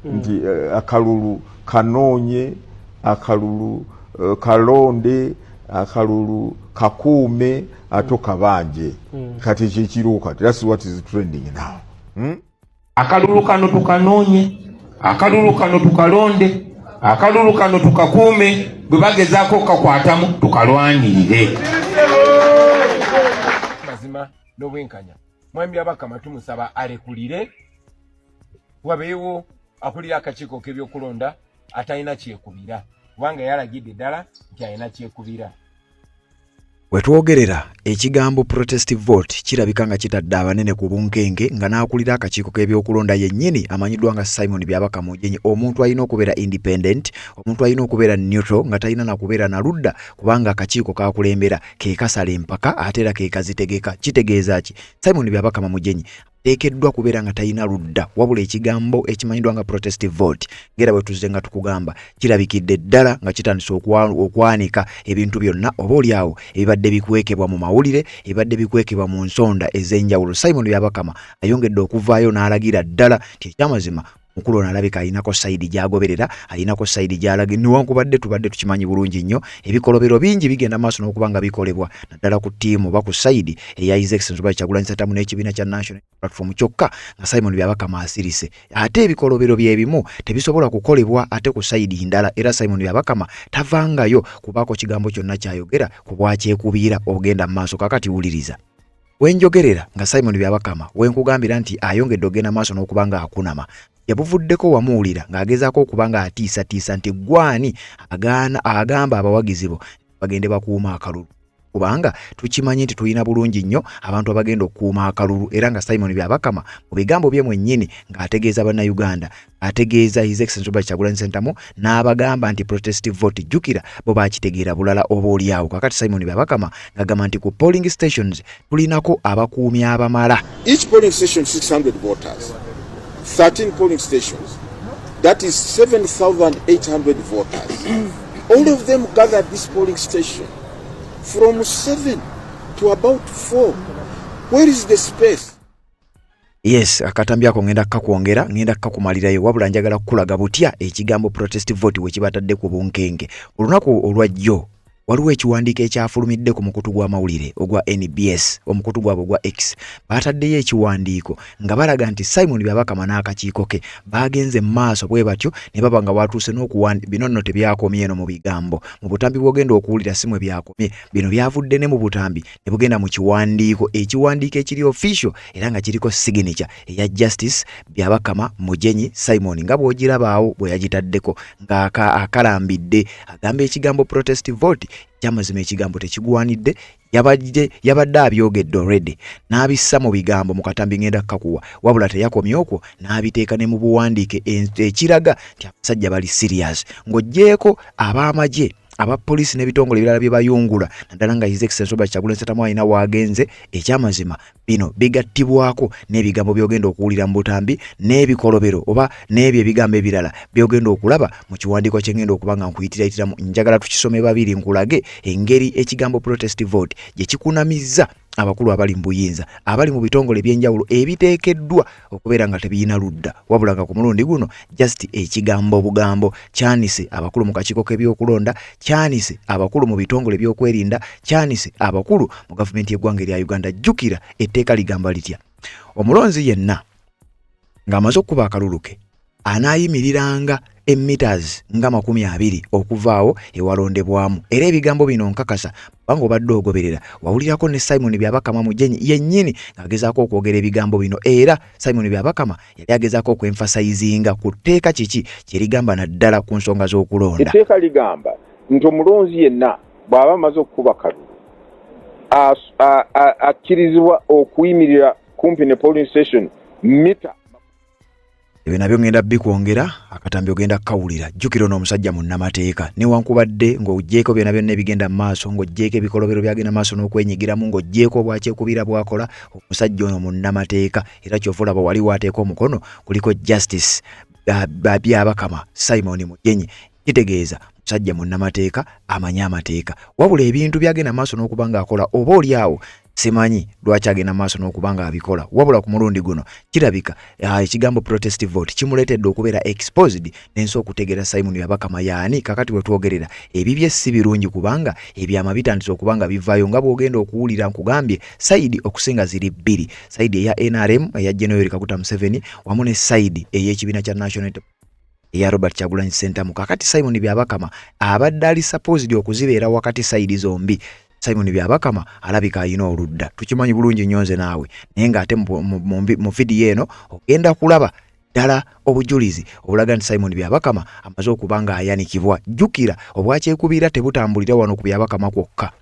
Nti akalulu kanoonye, akalulu kalonde, akalulu kakuume, ate kabanje. Kati ekyo ekiriwo kati, that's what is trending now, Akalulu kano tukanoonye, akalulu kano tukalonde, akalulu kano tukakuume, bwe bagezaako okukakwatamu tukalwanirire. Mazima n'obwenkanya, Mwami Byabakama tumusaba alekulire, wabeewo akulira akakiiko k'ebyokulonda atalina kyekubira, kubanga yalagidde ddala nti alina kyekubira. Wetwogerera, ekigambo protest vote kirabika nga kitadde abanene ku bunkenke, nga n'akulira akakiiko k'ebyokulonda yennyini amanyiddwa nga Simon Byabakama Mugenyi, omuntu alina okubeera independent, omuntu alina okubeera neutral, nga talina nakubeera na ludda, kubanga akakiiko kakulembera ke kasala empaka ate era ke kazitegeka. Kitegeeza ki? Simon Byabakama Mugenyi ateekeddwa kubeera nga talina ludda, wabula ekigambo ekimanyiddwa nga protest vote, ngera bwe tuzze nga tukugamba, kirabikidde ddala nga kitandise okwanika ebintu byonna oba oli awo ebibadde bikwekebwa mu mawulire, ebibadde bikwekebwa mu nsonda ez'enjawulo. Simon Byabakama ayongedde okuvaayo n'alagira ddala nti ekyamazima mukulu ono alabika alinako side gy'agoberera, alinako side gy'alaga, newankubadde tubadde tukimanyi bulungi nnyo ebikolobero bingi bigenda maaso n'okuba nga bikolebwa, naddala ku ttiimu oba ku side eya His Excellency Robert Kyagulanyi Ssentamu n'ekibiina kya National Platform. Kyokka nga Simon Byabakama asirise, ate ebikolobero bye bimu tebisobola kukolebwa ate ku side ndala, era Simon Byabakama tavangayo kubaako kigambo kyonna kyayogera ku bwakyekubiira ogenda mu maaso. Kakati wuliriza wenjogerera nga Simon Byabakama wenkugambira nti ayongedde ogenda maaso n'okuba nga akunama. Yabuvuddeko wamuwulira ng'agezaako okuba nga atiisatiisa nti gwani agaana agamba abawagizi bo bagende bakuuma akalulu, kubanga tukimanyi nti tulina bulungi nnyo abantu abagenda okukuuma akalulu. Era nga Simon Byabakama mu bigambo bye mwennyini ng'ategeeza Bannayuganda, ategeeza His Excellency Robert Kyagulanyi Ssentamu, n'abagamba nti protest vote, jjukira bo bakitegeera bulala oba oliawo. Kakati Simon Byabakama ng'agamba nti ku polling stations tulinako abakuumi abamala. Each polling station 600 voters, 13 polling stations, that is 7,800 voters. All of them gathered this polling station from 7 to about 4. Where is the space? Yes, akatambi ako ngenda kukakwongera, ngenda kukakumalirayo, wabula njagala kukulaga butya ekigambo protest vote we kibatadde ku bunkenke. Olunaku olwajjo waliwo ekiwandiiko ekyafulumidde ku mukutu gw'amawulire ogwa NBS, omukutu gwabwe ogwa X. Baataddeyo ekiwandiiko nga balaga nti Simon Byabakama n'akakiiko ke bagenze mu maaso bwe batyo ne baba nga watuuse n'okuwandi. Bino nno tebyakomye eno mu bigambo, mu butambi bw'ogenda okuwulira si mwe byakomye. Bino byavudde ne mu butambi ne bugenda mu kiwandiiko, ekiwandiiko ekiri official era nga kiriko signature eya Justice Byabakama Mugenyi Simon, nga bw'ogirabaawo bwe yagitaddeko ng'akalambidde, agamba ekigambo protest vote. Ekyamazima ekigambo tekigwanidde. Yabadde abyogedde already n'abissa mu bigambo mu katambi ngenda kukakuwa, wabula teyakomye okwo, n'abiteeka ne mu buwandiike, ekiraga nti abasajja bali serious. Ng'oggyeeko ab'amagye, abapoliisi n'ebitongole ebirala bye bayungula, naddala nga His Excellency Robert Kyagulanyi Ssentamu alina waagenze, ekyamazima bino bigattibwako n'ebigambo by'ogenda okuwulira mu butambi n'ebikolobero oba n'ebyo ebigambo ebirala by'ogenda okulaba mu kiwandiiko kye ngenda okuba nga nkuyitirayitiramu. Njagala tukisome babiri, nkulage engeri ekigambo protest vote gye kikunamizza abakulu abali mu buyinza, abali mu bitongole ebyenjawulo ebiteekeddwa okubeera nga tebiyina ludda, wabula nga ku mulundi guno just ekigambo obugambo kyanise abakulu mu kakiiko k'ebyokulonda, kyanise abakulu mu bitongole ebyokwerinda, kyanise abakulu mu gavumenti y'eggwanga erya Uganda. Jjukira etteeka ligamba litya? Omulonzi yenna ng'amaze okukuba akalulu ke anaayimiriranga emeters nga 20 okuvaawo ewalondebwamu. Era ebigambo bino nkakasa kubanga obadde ogoberera, wawulirako ne Simon Byabakama Mugenyi yennyini ng'agezaako okwogera ebigambo bino. Era Simon Byabakama yali agezaako okwemphasizinga ku tteeka kiki kyerigamba, naddala ku nsonga z'okulonda. Etteeka ligamba nti omulonzi yenna bw'aba amaze okukuba kalulu akkirizibwa okuyimirira kumpi ne polling station mita Ebyo nabyo ngenda bikwongera, akatambi ogenda kukawulira. Jjukira ono omusajja munnamateeka. Newankubadde ng'oggyeko byonna byonna ebigenda mu maaso, ng'oggyeko ebikolobero byagenda maaso n'okwenyigiramu, ng'oggyeko obwakyekubira bw'akola, omusajja ono munnamateeka, era kyova olaba wali waateeka omukono kuliko Justice Byabakama Simon Mugenyi. Kitegeeza musajja munnamateeka, amanyi amateeka, wabula ebintu byagenda maaso n'okuba ng'akola oba oli awo. Simanyi lwaki agenda maaso n'okuba nga abikola, wabula ku mulundi guno kirabika ekigambo protest vote kimuleetedde okubeera exposed n'ensi okutegeera Simon Byabakama yaani. Kakati we twogerera ebibye si birungi, kubanga ebyama bitandise okuba nga bivaayo nga bw'ogenda okuwulira. Nkugambye, side okusinga ziri bbiri: side eya NRM eya General Yoweri Kaguta Museveni wamu ne side ey'ekibiina kya National eya Robert Kyagulanyi Ssentamu. Kakati Simon Byabakama abadde ali supposed okuzibeera wakati side zombi. Simon Byabakama alabika alina oludda, tukimanyi bulungi nnyo nze naawe, naye ng'ate mu vidiyo eno ogenda kulaba ddala obujulizi obulaga nti Simon Byabakama amaze okuba ng'ayanikibwa. Jjukira, obwakyekubiira tebutambulira wano ku Byabakama kwokka,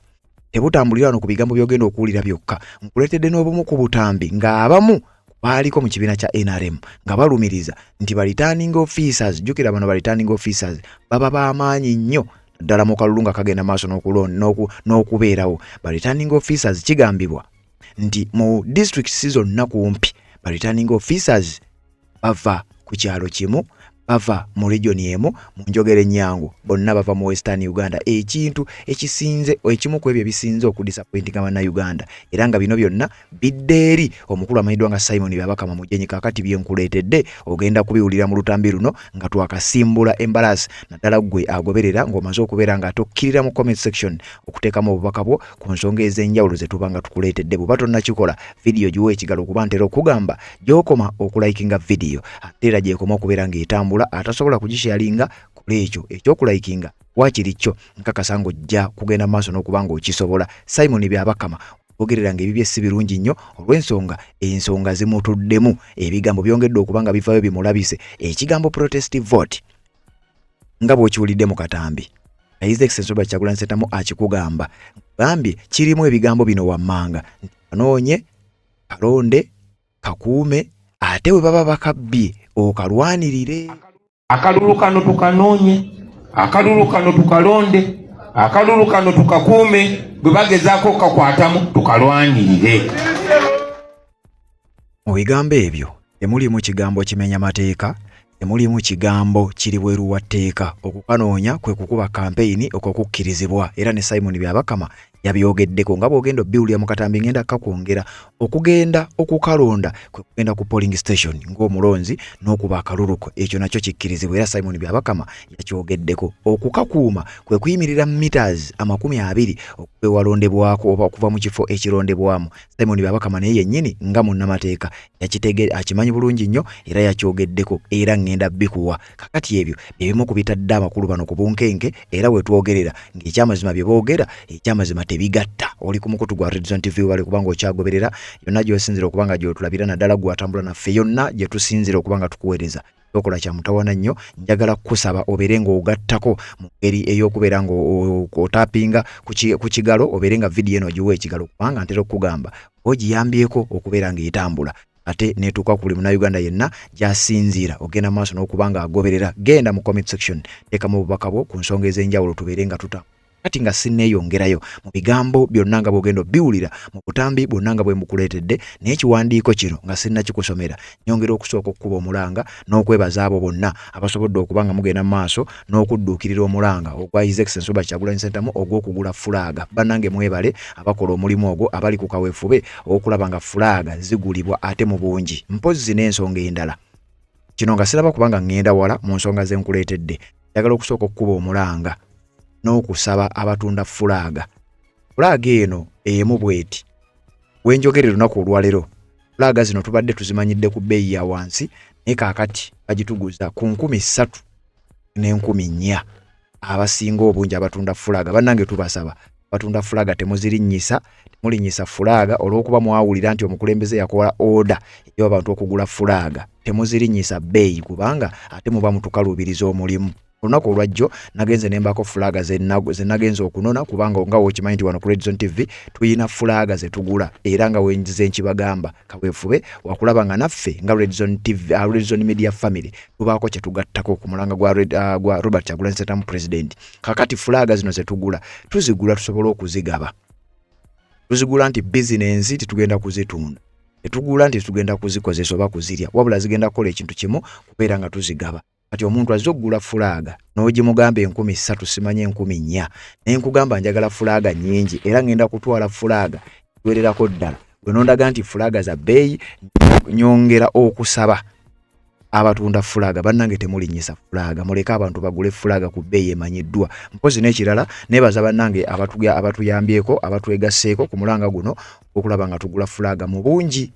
tebutambulira wano ku bigambo by'ogenda okuwulira byokka. Nkuleetedde n'obumu ku butambi ng'abamu baaliko mu kibiina kya NRM nga balumiriza nti ba returning officers, jjukira bano ba returning officers baba b'amaanyi nnyo ddala mu kalulu nga kagenda maaso n'okubeerawo. Ba returning officers kigambibwa nti mu districts zonna kumpi ba returning officers bava ku kyalo kimu, bava mu region emu, mu njogera ennyangu bonna bava mu Western Uganda, ekintu ekisinze, ekimu ku ebyo ebisinze okudisappointinga Bannayuganda. Era nga bino byonna bidde eri omukulu amanyiddwa nga Simon Byabakama Mugenyi. Kaakati byenkuleetedde ogenda kubiwulira mu lutambi luno nga twakasimbula embalaasi, naddala ggwe agoberera ng'omaze okubeera nga tokkirira mu comment section okuteekamu obubaka bwo ku nsonga ez'enjawulo ze tuba nga tukuleetedde. Bw'oba tonnakikola, vidiyo giwa ekigalo, kuba ntera okugamba gy'okoma okulikinga vidiyo ate era gyekoma okubeera ng'etambula. Atasobola kugisharinga, kola ekyo eky'okulikinga waakiri kyo, nkakasa ng'ojja kugenda maaso n'okuba ng'okisobola. Simon Byabakama ogerera nga ebibye si birungi nnyo olw'ensonga ensonga zimutuddemu, ebigambo byongedde okuba nga bivaayo bimulabise. Ekigambo protest vote nga bw'okiwulidde mu katambi, His Excellency Robert Kyagulanyi Ssentamu akikugamba, gambye kirimu ebigambo bino wammanga nti kanoonye, kalonde, kakuume, ate bwe baba bakabbye okalwanirire. Akalulu kano tukanoonye, akalulu kano tukalonde, akalulu kano tukakuume, bwe bagezaako okukakwatamu tukalwanirire. Mu bigambo ebyo temulimu kigambo kimenya mateeka, temulimu kigambo kiri bweru wa tteeka. Okukanoonya kwe kukuba kampeyini okwokukkirizibwa, era ne Simon Byabakama yabyogeddeko nga bw'ogenda obiwulira mu katambi ngenda kakwongera. Okugenda okukalonda kwe kugenda ku polling station ng'omulonzi n'okuba akaluluko, ekyo nakyo kikkirizibwa, era Simon Byabakama yakyogeddeko. Okukakuuma kwe kuyimirira meters 20 okuva ewalondebwako oba okuva mu kifo ekirondebwamu. Simon Byabakama naye yennyini nga munnamateeka yakitege akimanyi bulungi nnyo era yakyogeddeko, era ŋŋenda bikuwa. Kakati ebyo bye bimu ku bitadde amakulu bano ku bunkenke, era we twogerera ng'ekyamazima bye boogera ekyamazima tebigatta. Oli ku mukutu gwa Redzone TV, wale kubanga okyagoberera yonna gy'osinzira okuba nga gy'otulabira, naddala gwe atambula naffe yonna gye tusinzira okuba nga tukuweereza. Tokola kya mutawana nnyo, njagala kukusaba obeere ng'ogattako mu ngeri ey'okubeera ng'otapinga ku kigalo, obeere nga vidiyo eno ogiwa ekigalo, kubanga ntera okukugamba ogiyambyeko okubeera ng'etambula ate netuuka ku buli Munnayuganda yenna gy'asinziira ogenda maaso n'okuba ng'agoberera. Genda mu comment section, teekamu obubaka bwo ku nsonga ez'enjawulo, tubeere nga tuta. Kati nga sinneeyongerayo mu bigambo byonna nga bw'ogenda obiwulira mu butambi bwonna nga bwe mbukuleetedde n'ekiwandiiko kino nga sinnakikusomera, nyongera okusooka okukuba omulanga n'okwebaza abo bonna abasobodde okuba nga mugenda mu maaso n'okudduukirira omulanga ogwa His Excellency Robert Kyagulanyi Ssentamu ogw'okugula fulaaga. Bannange, mwebale abakola omulimu ogwo, abali ku kaweefube okulaba nga fulaaga zigulibwa ate mu bungi. Mpozzi n'ensonga endala, kino nga siraba kubanga ŋŋenda wala mu nsonga ze nkuleetedde, njagala okusooka okukuba omulanga n'okusaba abatunda fulaaga. Fulaaga eno emu bweti wenjogere lunaku olwaleero, fulaaga zino tubadde tuzimanyidde ku bbeeyi ya wansi, naye kaakati bagituguza ku 3000 ne 4000. Abasinga obungi abatunda fulaaga, bannange, tubasaba batunda fulaaga temuzirinnyisa, temulinnyisa fulaaga olw'okuba mwawulira nti omukulembeze yakola order ey'abantu okugula fulaaga. Temuzirinnyisa bbeeyi kubanga ate muba mutukaluubiriza omulimu. Olunaku olwajjo nagenze nembako fulaaga ze nagenze okunona, kubanga nga wokimanyi nti wano ku Redzone TV tuyina fulaaga zetugula, era nga wenzize nkibagamba kaweefube wakulaba nga naffe nga Redzone TV, Redzone Media Family, tubaako kye tugattako ku mulanga gwa Robert Kyagulanyi Ssentamu president. Kakati fulaaga zino zetugula, tuzigula tusobole okuzigaba. Tuzigula nti bizinensi, titugenda kuzitunda, tetugula nti tugenda kuzikozesa oba kuzirya, wabula zigenda kukola ekintu kimu, kubeera nga tuzigaba. Kati omuntu azze okugula fulaaga n'ogimugamba 3000, simanyi 4000, naye nkugamba njagala fulaaga nnyingi era ngenda kutwala fulaaga. Wererako ddala gwe nondaga nti fulaga za bbeeyi. Nyongera okusaba abatunda fulaga, bannange, temulinnyisa fulaga, muleke abantu bagule fulaga ku bbeeyi emanyiddwa. Mpozi n'ekirala, nebaza bannange abatuyambyeko, abatwegasseeko ku mulanga guno okulaba nga tugula fulaga mu bungi,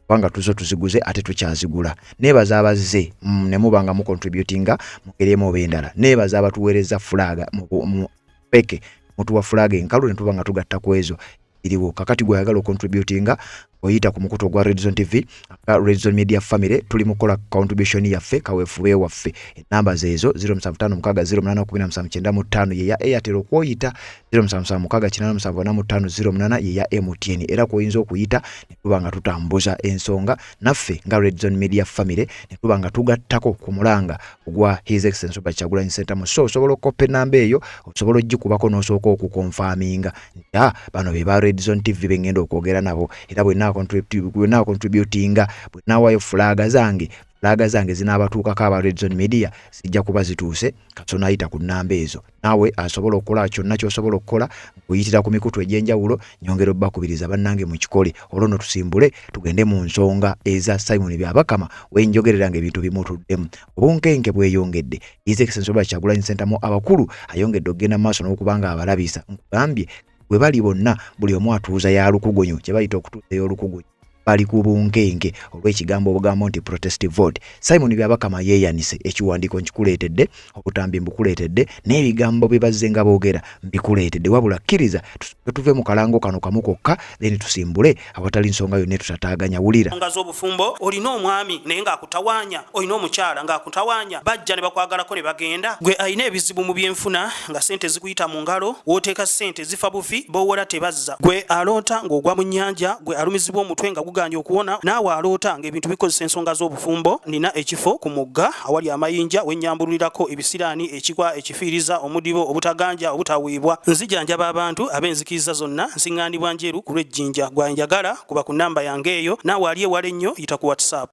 kubanga tuzo tuziguze ate tukyazigula. Nebaza abazze ne muba nga mucontributinga mu ngeri emu oba endala. Nebaza abatuweereza fulaga mu peke, mutuwa fulaga enkalu ne tuba nga tugatta ku ezo iriwo. Kakati gweyagala ocontributinga oyita ku mukutu ogwa Redzone TV, aka Redzone Media Family, tuli mukola contribution yaffe, kaweefube waffe. Enamba zeezo 0756081795 yeya Airtel, okwoyita 0776874508 yeya MTN, era kwoyinza okuyita ne tuba nga tutambuza ensonga naffe nga Redzone Media Family, ne tuba nga tugattako ku mulanga ogwa His Excellency Robert Kyagulanyi Ssentamu. So osobola okukoppa enamba eyo, osobola ogikubako n'osooka okuconfirminga nti ah, bano be ba Redzone TV bengenda okwogera nabo, era bwe naacontributinga, bwe naawaayo fulaga zange, fulaga zange zinaabatuukako aba Redzone Media, zijja kuba zituuse. Kasona ayita ku nnamba ezo, naawe asobola okukola kyonna ky'osobola okukola ng'oyitira ku mikutu egy'enjawulo. Nyongera obbakubiriza, bannange, mukikole. Olwo nno tusimbule tugende mu nsonga eza Simon Byabakama. Wenjogerera ng'ebintu bimutuddemu, obunkenke bweyongedde. His Excellency Robert Kyagulanyi Ssentamu abakulu ayongedde okugenda mu maaso n'okuba nga abalabisa. Nkugambye, bwe bali bonna, buli omu atuuza ya lukugunyu, kye bayita okutuuza ey'olukugunyu. Bali ku bunkenke olw'ekigambo obugambo nti protest vote. Simon Byabakama yeeyanise. Ekiwandiiko nkikuleetedde, obutambi mbukuleetedde, n'ebigambo bye bazze nga boogera mbikuleetedde. Wabula kkiriza tusooke tuve mu kalango kano kamu kokka, then tusimbule awatali nsonga yonna etutataaganya. Wulira. Ensonga z'obufumbo, olina omwami naye ng'akutawaanya, olina omukyala ng'akutawaanya, bajja ne bakwagalako ne bagenda. Gwe alina ebizibu mu byenfuna nga ssente zikuyita mu ngalo, w'oteeka ssente zifa bufi, b'owola tebazza. Gwe aloota ng'ogwa mu nnyanja, gwe alumizibwa omutwe nga gugaanye okuwona, naawe aloota ng'ebintu bikozesa ensonga z'obufumbo, nina ekifo ku mugga awali amayinja we nnyambululirako ebisiraani, ekikwa, ekifiiriza, omudibo, obutaganja, obutaweebwa. Nzijanjaba abantu ab'enzikiriza zonna, nsiŋŋaanibwa Njeru ku lw'Ejjinja. Gwe anjagala kuba ku nnamba yange eyo, naawe ali ewala ennyo yita ku WhatsApp.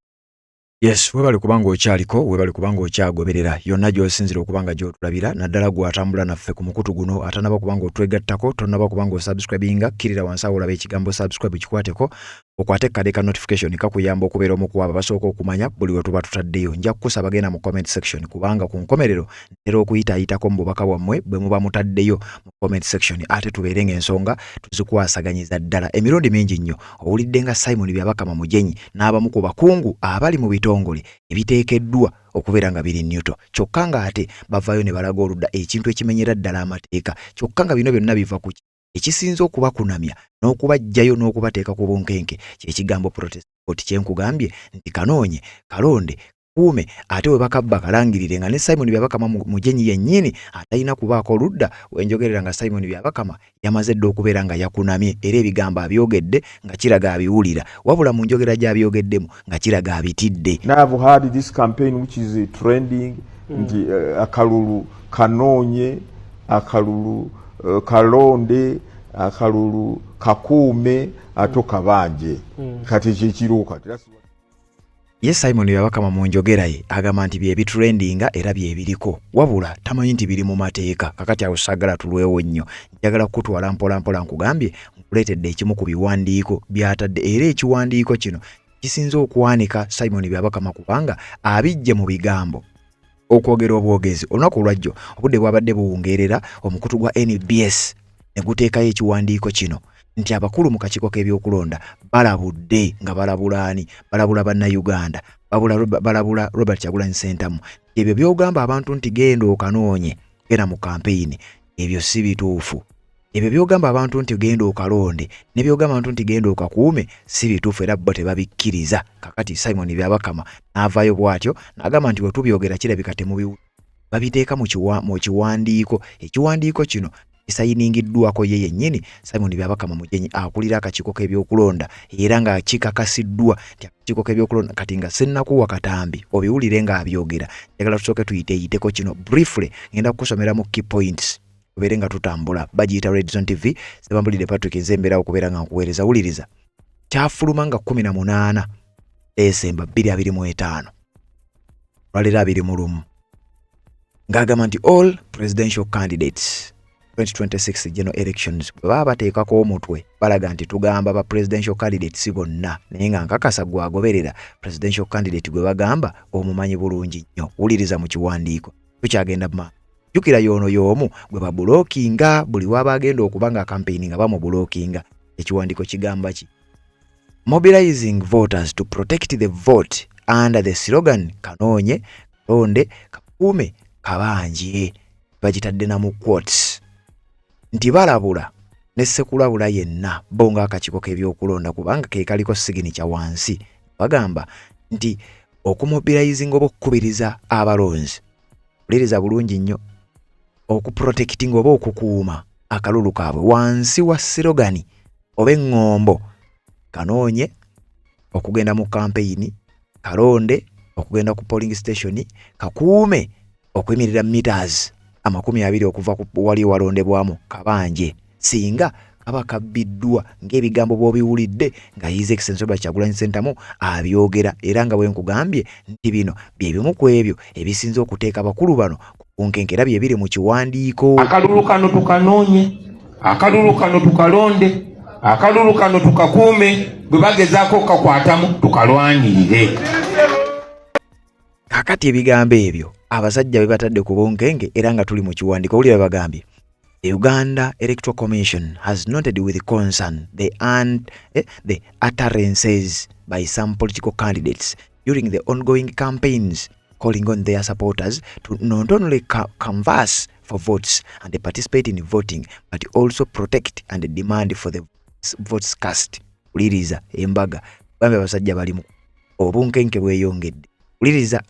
Yes, webale kubanga okyaliko, webale kubanga okyagoberera yonna gy'osinzira okuba nga gy'otulabira, naddala gwe atambula naffe ku mukutu guno. Atanaba kubanga otwegattako, tonnaba kubanga osubscribinga, kkirira wansi awo olaba ekigambo subscribe, kikwateko, okwate kade ka notification, kakuyamba okubeera omu ku abo abasooka okumanya buli we tuba tutaddeyo. Nja kukusaba genda mu comment section, kubanga ku nkomerero ntera okuyitaayitako mu bubaka bwammwe bwe muba mutaddeyo mu comment section, ate tubeere ng'ensonga tuzikwasaganyiza ddala. Emirundi mingi nnyo owulidde nga Simon Byabakama Mugenyi n'abamu ku bakungu abali mu bitongole ebiteekeddwa okubeera nga biri neutral, kyokka ng'ate bavaayo ne balaga oludda, ekintu ekimenyera ddala amateeka. Kyokka nga bino byonna biva ku ekisinze okubakunamya n'okubaggyayo n'okubateeka ku bunkenke, kyekigambo protest vote, kyenkugambye nti kanoonye, kalonde, kuume, ate we bakabba kalangirire, nga ne Simon Byabakama Mugenyi yennyini atalina kubaako oludda. Wenjogerera nga Simon Byabakama yamaze dda okubeera nga yakunamye, era ebigambo abyogedde nga kiraga abiwulira, wabula mu njogera gy'abyogeddemu nga kiraga abitidde. Now I've heard this campaign which is trending nti akalulu kanoonye, akalulu kalonde, akalulu kakuume, ate kabanje. Kati ekyo ekiriwo kati. Ye Simon Byabakama mu njogera ye agamba nti bye bitrendinga era bye biriko, wabula tamanyi nti biri mu mateeka. Kakati awo saagala tulwewo nnyo, njagala kukutwala mpola mpola. Nkugambye nkuleetedde ekimu ku biwandiiko by'atadde, era ekiwandiiko kino kisinze okwanika Simon Byabakama kubanga abijje mu bigambo okwogera obwogezi. Olunaku olwajjo obudde bwabadde buwungeerera, omukutu gwa NBS ne guteekayo ekiwandiiko kino nti abakulu mu kakiiko k'ebyokulonda balabudde. Nga balabula ani? Balabula Bannayuganda, balabula Robert Kyagulanyi Ssentamu. Ebyo by'ogamba abantu nti genda okanoonye, genda mu kampeyini, ebyo si bituufu. Ebyo by'ogamba abantu nti genda okalonde ne by'ogamba abantu nti genda okakuume si bituufu, era bo tebabikkiriza. Kakati Simon Byabakama n'avaayo bw'atyo n'agamba nti wetubyogera kirabika temubiwu, babiteeka mu kiwandiiko. Ekiwandiiko kino kisayiningiddwako ye yennyini Simon Byabakama Mugenyi, akulira akakiiko k'ebyokulonda, era nga kikakasiddwa nti akakiiko k'ebyokulonda. Kati nga sennakuwa katambi obiwulire ng'abyogera, njagala tusooke tuyiteeyiteko kino briefly. Ngenda kukusomeramu key points tubeere nga tutambula. Bagiyita Redzone TV, Sebambulidde Patrick, nze embeerawo okubeera nga nkuweereza. Wuliriza, kyafuluma nga 18 Desemba 2025, lwaleero 21, ng'agamba nti all presidential candidates 2026 general elections. Bwe baba bateekako omutwe balaga nti tugamba ba presidential candidates bonna, naye nga nkakasa gwagoberera presidential candidate gwe bagamba omumanyi bulungi nnyo. Wuliriza mu kiwandiiko, tukyagenda mu maaso. Jjukira y'ono y'omu gwe babulokinga buli waba agenda okuba nga campaign nga bamubulokinga. Ekiwandiiko kigamba ki? Mobilizing voters to protect the vote under the slogan kanoonye, kalonde, kakuume, kabanje. Bagitadde na mu quotes nti balabula ne ssekulabula yenna bo ng'akakiiko k'ebyokulonda, kubanga ke kaliko signature wansi. Bagamba nti okumobilizinga oba okukubiriza abalonzi, wuliriza bulungi nnyo, okuprotectinga oba okukuuma akalulu kaabwe wansi wa slogan oba eŋŋombo kanoonye okugenda mu kampeyini, kalonde okugenda ku polling station, kakuume okuyimirira meters 20 okuva ku wali walondebwamu, kabanje singa kaba kabbiddwa, ng'ebigambo bw'obiwulidde nga His Excellency Robert Kyagulanyi Ssentamu abyogera. Era nga bwe nkugambye nti bino bye bimu ku ebyo ebisinze okuteeka bakulu bano ku bunkenke, era bye biri mu kiwandiiko. Akalulu kano tukanoonye, akalulu kano tukalonde, akalulu kano tukakuume, bwe bagezaako okukakwatamu tukalwanirire. Kaakati ebigambo ebyo abasajja be batadde ku bunkenke, era nga tuli mu kiwandiiko, owulira bagambye, "The Uganda Electoral Commission has noted with concern the utterances by some political candidates during the ongoing campaigns, calling on their supporters to not only canvass for votes and participate in voting, but also protect and demand for the votes cast." Wuliriza embaga bambi abasajja bali mu obunkenke bweyongedde. Wuliriza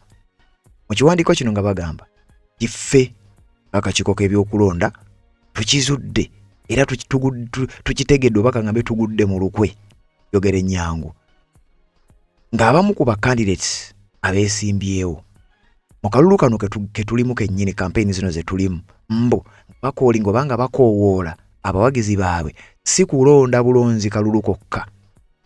mu kiwandiiko kino nga bagamba nti ffe akakiiko k'ebyokulonda tukizudde era tukitegedde, oba kaŋŋambe tugudde mu lukwe, yogera ennyangu, ng'abamu ku ba candidates abeesimbyewo mu kalulu kano ke tulimu kennyini, kampeyini zino ze tulimu, mbu bakoolinga oba nga bakoowoola abawagizi baabwe si kulonda bulonzi kalulu kokka,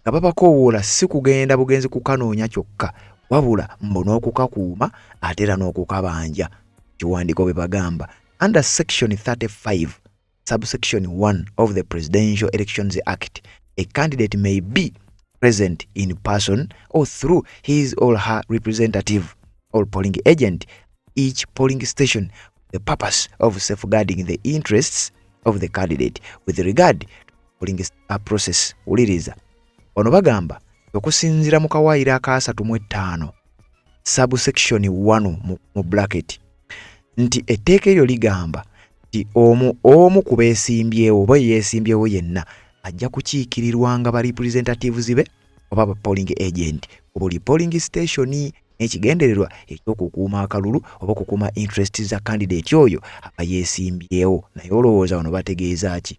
nga babakoowoola si kugenda bugenzi kukanoonya kyokka, wabula mbu n'okukakuuma ate era n'okukabanja. Kiwandiiko bwe bagamba, "Under section 35 subsection 1 of the Presidential Elections Act, a candidate may be present in person or through his or her representative or polling agent each polling station for the purpose of safeguarding the interests of the candidate with regard to polling process." Wuliriza wano bagamba okusinziira mu kawaayiro aka 35 subsection 1 mu bracket nti etteeka eryo ligamba nti omu ku beesimbyewo oba yeesimbyewo yenna ajja kukiikirirwanga ba representatives be oba ba polling agent ku buli polling station, n'ekigendererwa ekyokukuuma akalulu oba okukuuma interest za candidate oyo aba yeesimbyewo. Naye olowooza wano bategeeza ki?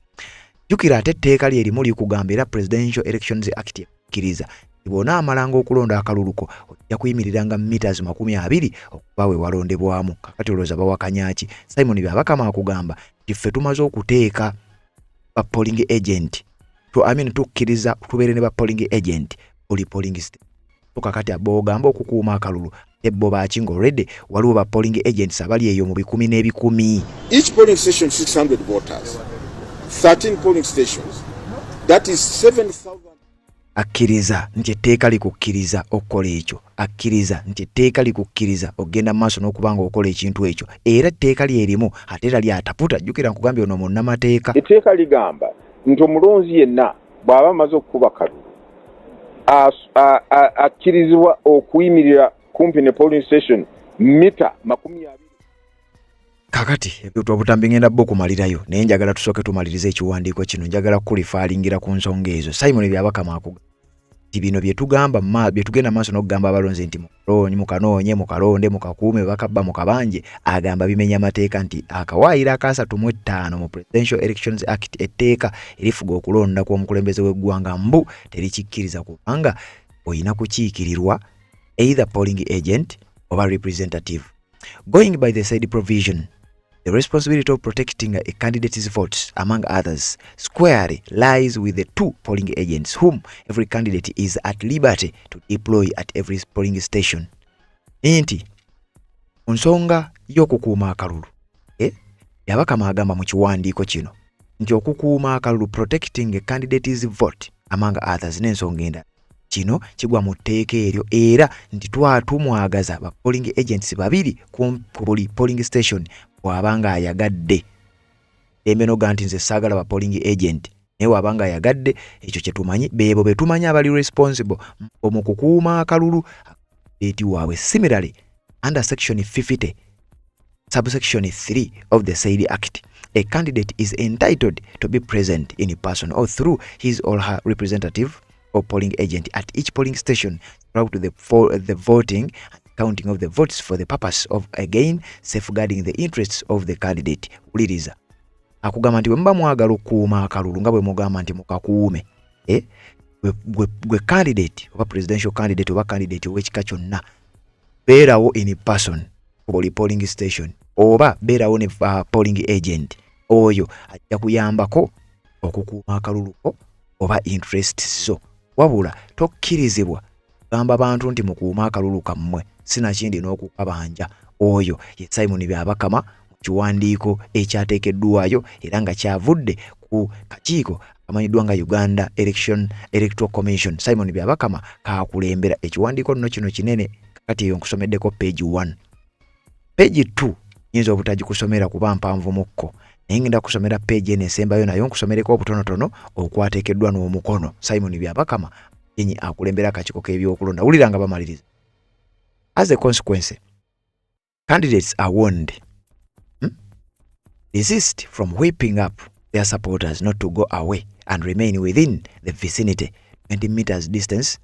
Jjukira ate etteeka lye erimu likugamba, era Presidential Elections Act ekkiriza nti bw'onaamalanga okulonda akaluluko ojja kuyimiriranga meters 20 okuva we walondebwamu. Kakati olowooza bawakanya ki? Simon Byabakama akugamba nti ffe tumaze okuteeka ba polling agent to, I mean, tukkiriza tubeere ne ba polling agent buli polling station. Kakati bw'ogamba okukuuma akalulu, ate bo baaki nga already waliwo ba polling agents abali eyo mu bikumi n'ebikumi? Each polling station 600 voters, 13 polling stations. That is 7,000. Akkiriza nti etteeka likukkiriza okukola ekyo, akkiriza nti etteeka likukkiriza okugenda mu maaso n'okuba nga okola ekintu ekyo, era etteeka lyerimu ate era lyataputa. Jjukira nkugambye ono munnamateeka. Etteeka ligamba nti omulonzi yenna bw'aba amaze okukuba kalulu akkirizibwa okuyimirira kumpi ne polling station mita 20. Kakati ebyo obutambi ngenda bbo kumalirayo, naye njagala tusooke tumalirize ekiwandiiko kino. Njagala kukulifaalingira ku nsonga ezo. Simon Byabakama akuga nti bino byetugamba byetugenda maaso n'okugamba abalonzi nti mukanoonye, mukalonde, mukakuume, bakabba mukabanje, agamba bimenya amateeka, nti akawaayiro akaasatu mu ttaano mu Presidential Elections Act, etteeka erifuga okulonda kw'omukulembeze w'eggwanga, mbu terikikkiriza, kubanga olina kukiikirirwa either polling agent oba representative. "Going by the said provision, the responsibility of protecting a candidate's votes, among others, squarely lies with the two polling agents whom every candidate is at liberty to deploy at every polling station." Nti ku nsonga y'okukuuma akalulu, Byabakama agamba mu kiwandiiko kino nti okukuuma akalulu, protecting a candidate's vote among others, n'ensonga endala, kino kigwa mu tteeka eryo era nti twatumwagaza ba polling agents babiri ku buli polling station bw'aba ng'ayagadde. Dembe noga nti nze saagala ba polling agent, naye waba nga ayagadde ekyo kyetumanyi beebo betumanyi abali responsible mu kukuuma akalulu eti waabwe. Similarly, under section 50 subsection 3 of the said act, a candidate is entitled to be present in person or through his or her representative or polling agent at each polling station throughout the voting and counting of the votes for the purpose of again safeguarding the interests of the candidate. Wuliriza, akugamba nti bwe muba mwagala okukuuma akalulu nga bwe mugamba nti mukakuume, eh? Gwe candidate oba presidential candidate oba candidate ow'ekika kyonna, beerawo in person ku buli polling station oba beerawo ne polling agent oyo ajja kuyambako okukuuma akalulu ko oba interest zo. Wabula tokkirizibwa kugamba bantu nti mukuume akalulu kammwe, sinakindi n'okukabanja. Oyo ye Simon Byabakama mu kiwandiiko ekyateekeddwayo era nga kyavudde ku kakiiko amanyiddwa nga Uganda Election Electoral Commission. Simon Byabakama kakulembera. Ekiwandiiko nno kino kinene. Kati eyo nkusomeddeko page 1. Page 2 nyinza obutagikusomera kuba mpanvu mukko, naye ngenda kusomera page eno esembayo, nayo nkusomereko obutonotono okwateekeddwa n'omukono Simon Byabakama yenyi akulembera akakiiko k'ebyokulonda. Wulira nga bamaliriza: "As a consequence, candidates are warned, Desist from whipping up their supporters not to go away and remain within the vicinity 20 meters distance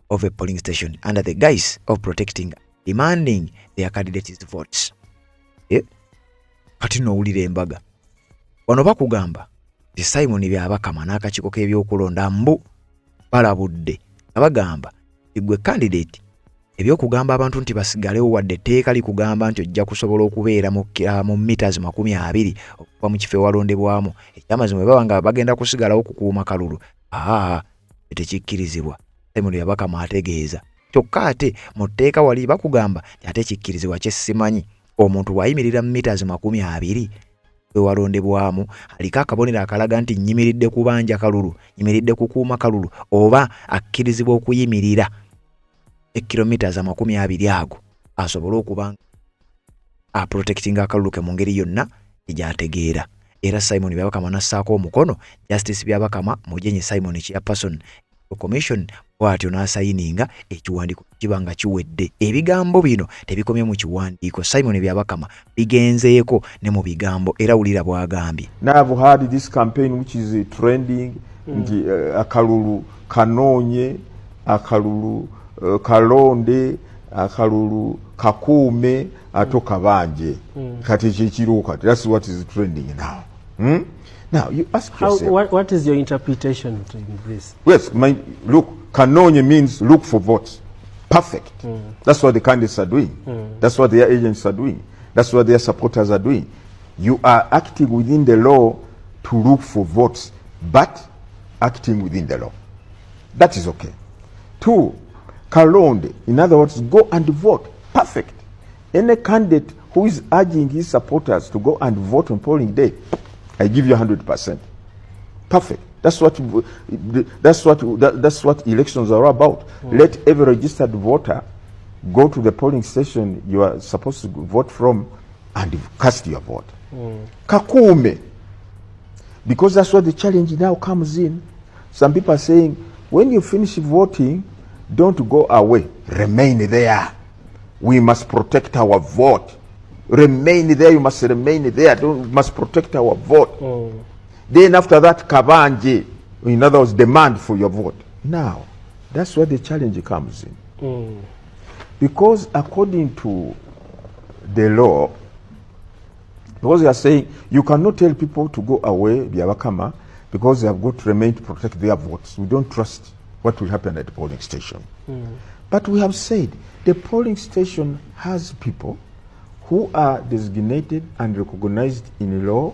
of a polling station under the guise of protecting, demanding their candidates' votes." Eh? Kati nowulira embaga wano bakugamba nti Simon Byabakama n'akakiiko k'ebyokulonda mbu balabudde nga bagamba nti gwe candidate, ebyokugamba abantu nti basigalewo wadde etteeka likugamba nti ojja kusobola okubeera mu meters 20 okuva mu kifo ewalondebwamu, ekyamazima bwe baba nga bagenda kusigalawo kukuuma kalulu, aa, tekikkirizibwa. Simon Byabakama ategeeza. Kyokka ate mu tteeka wali bakugamba nti ate kikkirizibwa. Kyessimanyi, omuntu bw'ayimirira mu meters 20 ewalondebwamu, aliko akabonero akalaga nti nnyimiridde kubanja kalulu, nyimiridde kukuuma kalulu, oba akkirizibwa okuyimirira ekilometers 20 ago asobole okuba aprotectinga akalulu ke mu ngeri yonna egyategeera. Era Simon Byabakama nassaako omukono, Justice Byabakama Mugenyi Simon, chairperson commission, bw'atyo n'asayininga ekiwandiiko kiba nga kiwedde. Ebigambo bino tebikomye mu kiwandiiko, Simon Byabakama bigenzeeko ne mu bigambo, era wulira bw'agambye. Now I've heard this campaign which is trending nti akalulu kanoonye, akalulu kalonde, akalulu kakuume ate kabanje. Kati ekyo ekiriwo kati, that's what is trending now, Now you ask yourself, What is your interpretation in this? Yes, look, kanoonye means look for votes. Perfect. That's what the candidates are doing. That's what their agents are doing. That's what their supporters are doing. You are acting within the law to look for votes, but acting within the law. That is okay. Two, kalonde. In other words, go and vote. Perfect. Any candidate who is urging his supporters to go and vote on polling day, I give you 100%. Perfect. That's what elections are about. Let every registered voter go to the polling station you are supposed to vote from and cast your vote. Kakuume. Because that's what the challenge now comes in. Some people are saying, when you finish voting, don't go away. Remain there. We must protect our vote. Remain there. You must remain there. Don't, we must protect our vote. Then after that, kabanje. In other words, demand for your vote. Now, that's where the challenge comes in. Because according to the law, because they are saying you cannot tell people to go away, Byabakama, because they have got to remain to protect their votes. We don't trust what will happen at the polling station. But we have said the polling station has people who are designated and recognized in law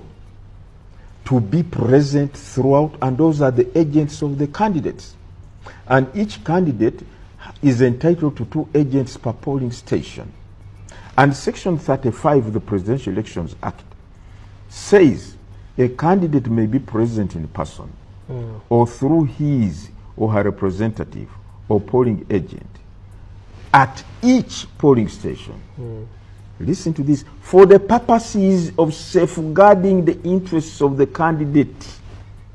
to be present throughout, and those are the agents of the candidates. And each candidate is entitled to two agents per polling station. And Section 35 of the Presidential Elections Act says a candidate may be present in person or through his or her representative or polling agent at each polling station. Listen to this. For the purposes of safeguarding the interests of the candidate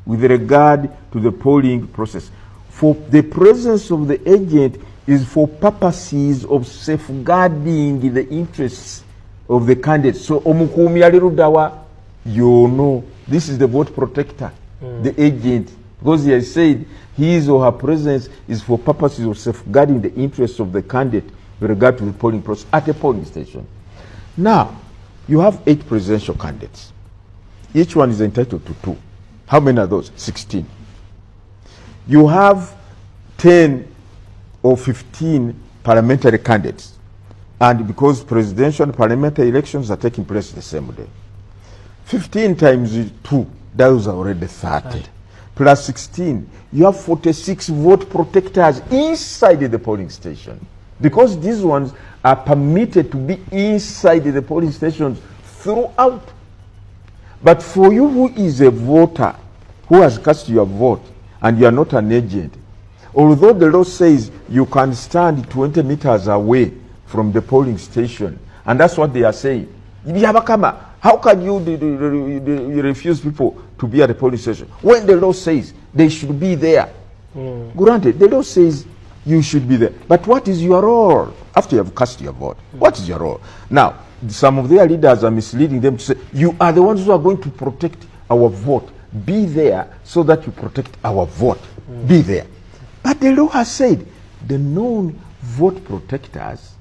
with regard to the polling process. For the presence of the agent is for purposes of safeguarding the interests of the candidate. So omukuumi ali luddawa yono. This is the vote protector, the agent. Because he has said his or her presence is for purposes of safeguarding the interests of the candidate with regard to the polling process at a polling station. Now, you have 8 presidential candidates. Each one is entitled to 2. How many are those? 16. You have 10 or 15 parliamentary candidates. And because presidential and parliamentary elections are taking place the same day. 15 times 2, those are already 30. Plus 16, you have 46 vote protectors inside the polling station. Because these ones are permitted to be inside the polling stations throughout. But for you who is a voter, who has cast your vote, and you are not an agent, although the law says you can stand 20 meters away from the polling station, and that's what they are saying. Byabakama, how can you refuse people to be at the polling station when the law says they should be there? Granted, the law says you should be there. But what is your role after you have cast your vote? What is your role? Now, some of their leaders are misleading them to say, you are the ones who are going to protect our vote. Be there so that you protect our vote. Be there. But the law has said the known vote protectors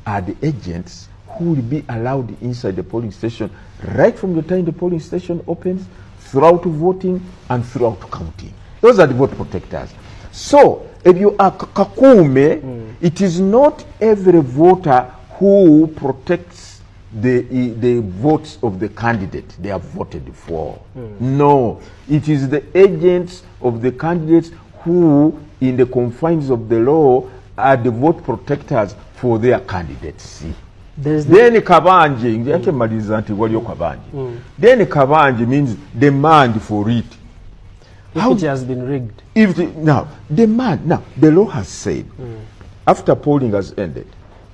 are the agents who will be allowed inside the polling station right from the time the polling station opens, throughout voting and throughout counting. Those are the vote protectors. So, if you are kakuume, it is not every voter who protects the votes of the candidate they have voted for. No, it is the agents of the candidates who, in the confines of the law, are the vote protectors for their candidacy. Then kabanje, nti maliriza nti waliyo kabanje. Then kabanje means demand for it. If it has been rigged. Now, demand, now, the law has said, after polling has ended,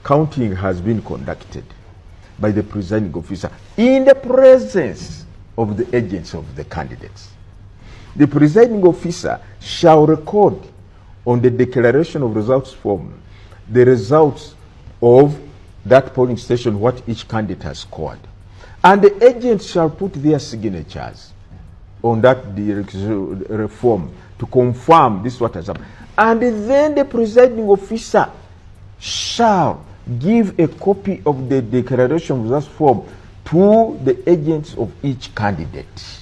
counting has been conducted by the presiding officer in the presence of the agents of the candidates. The presiding officer shall record on the declaration of results form the results of that polling station, what each candidate has scored. And the agents shall put their signatures on that reform to confirm this is what has happened. And then the presiding officer shall give a copy of the declaration of results form to the agents of each candidate.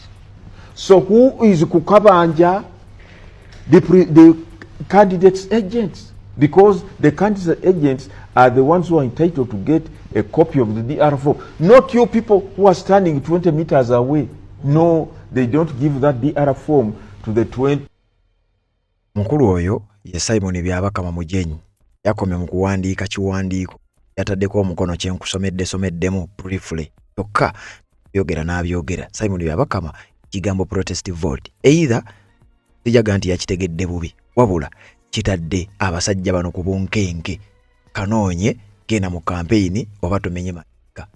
So who is kukabanja? The candidates' agents. Because the candidates' agents are the ones who are entitled to get a copy of the DR form. Not you people who are standing 20 meters away. No, they don't give that DR form to the 20. Mukulu oyo ye Simon Byabakama Mugenyi yakomye mu kuwandiika kiwandiiko yataddeko omukono kye nkusomedde someddemu briefly kyokka byogera n'abyogera. Simon Byabakama ekigambo protest vote either sijaga nti yakitegedde bubi wabula kitadde abasajja bano ku bunkenke. Kanoonye genda mu kampeyini oba tomenye mateeka,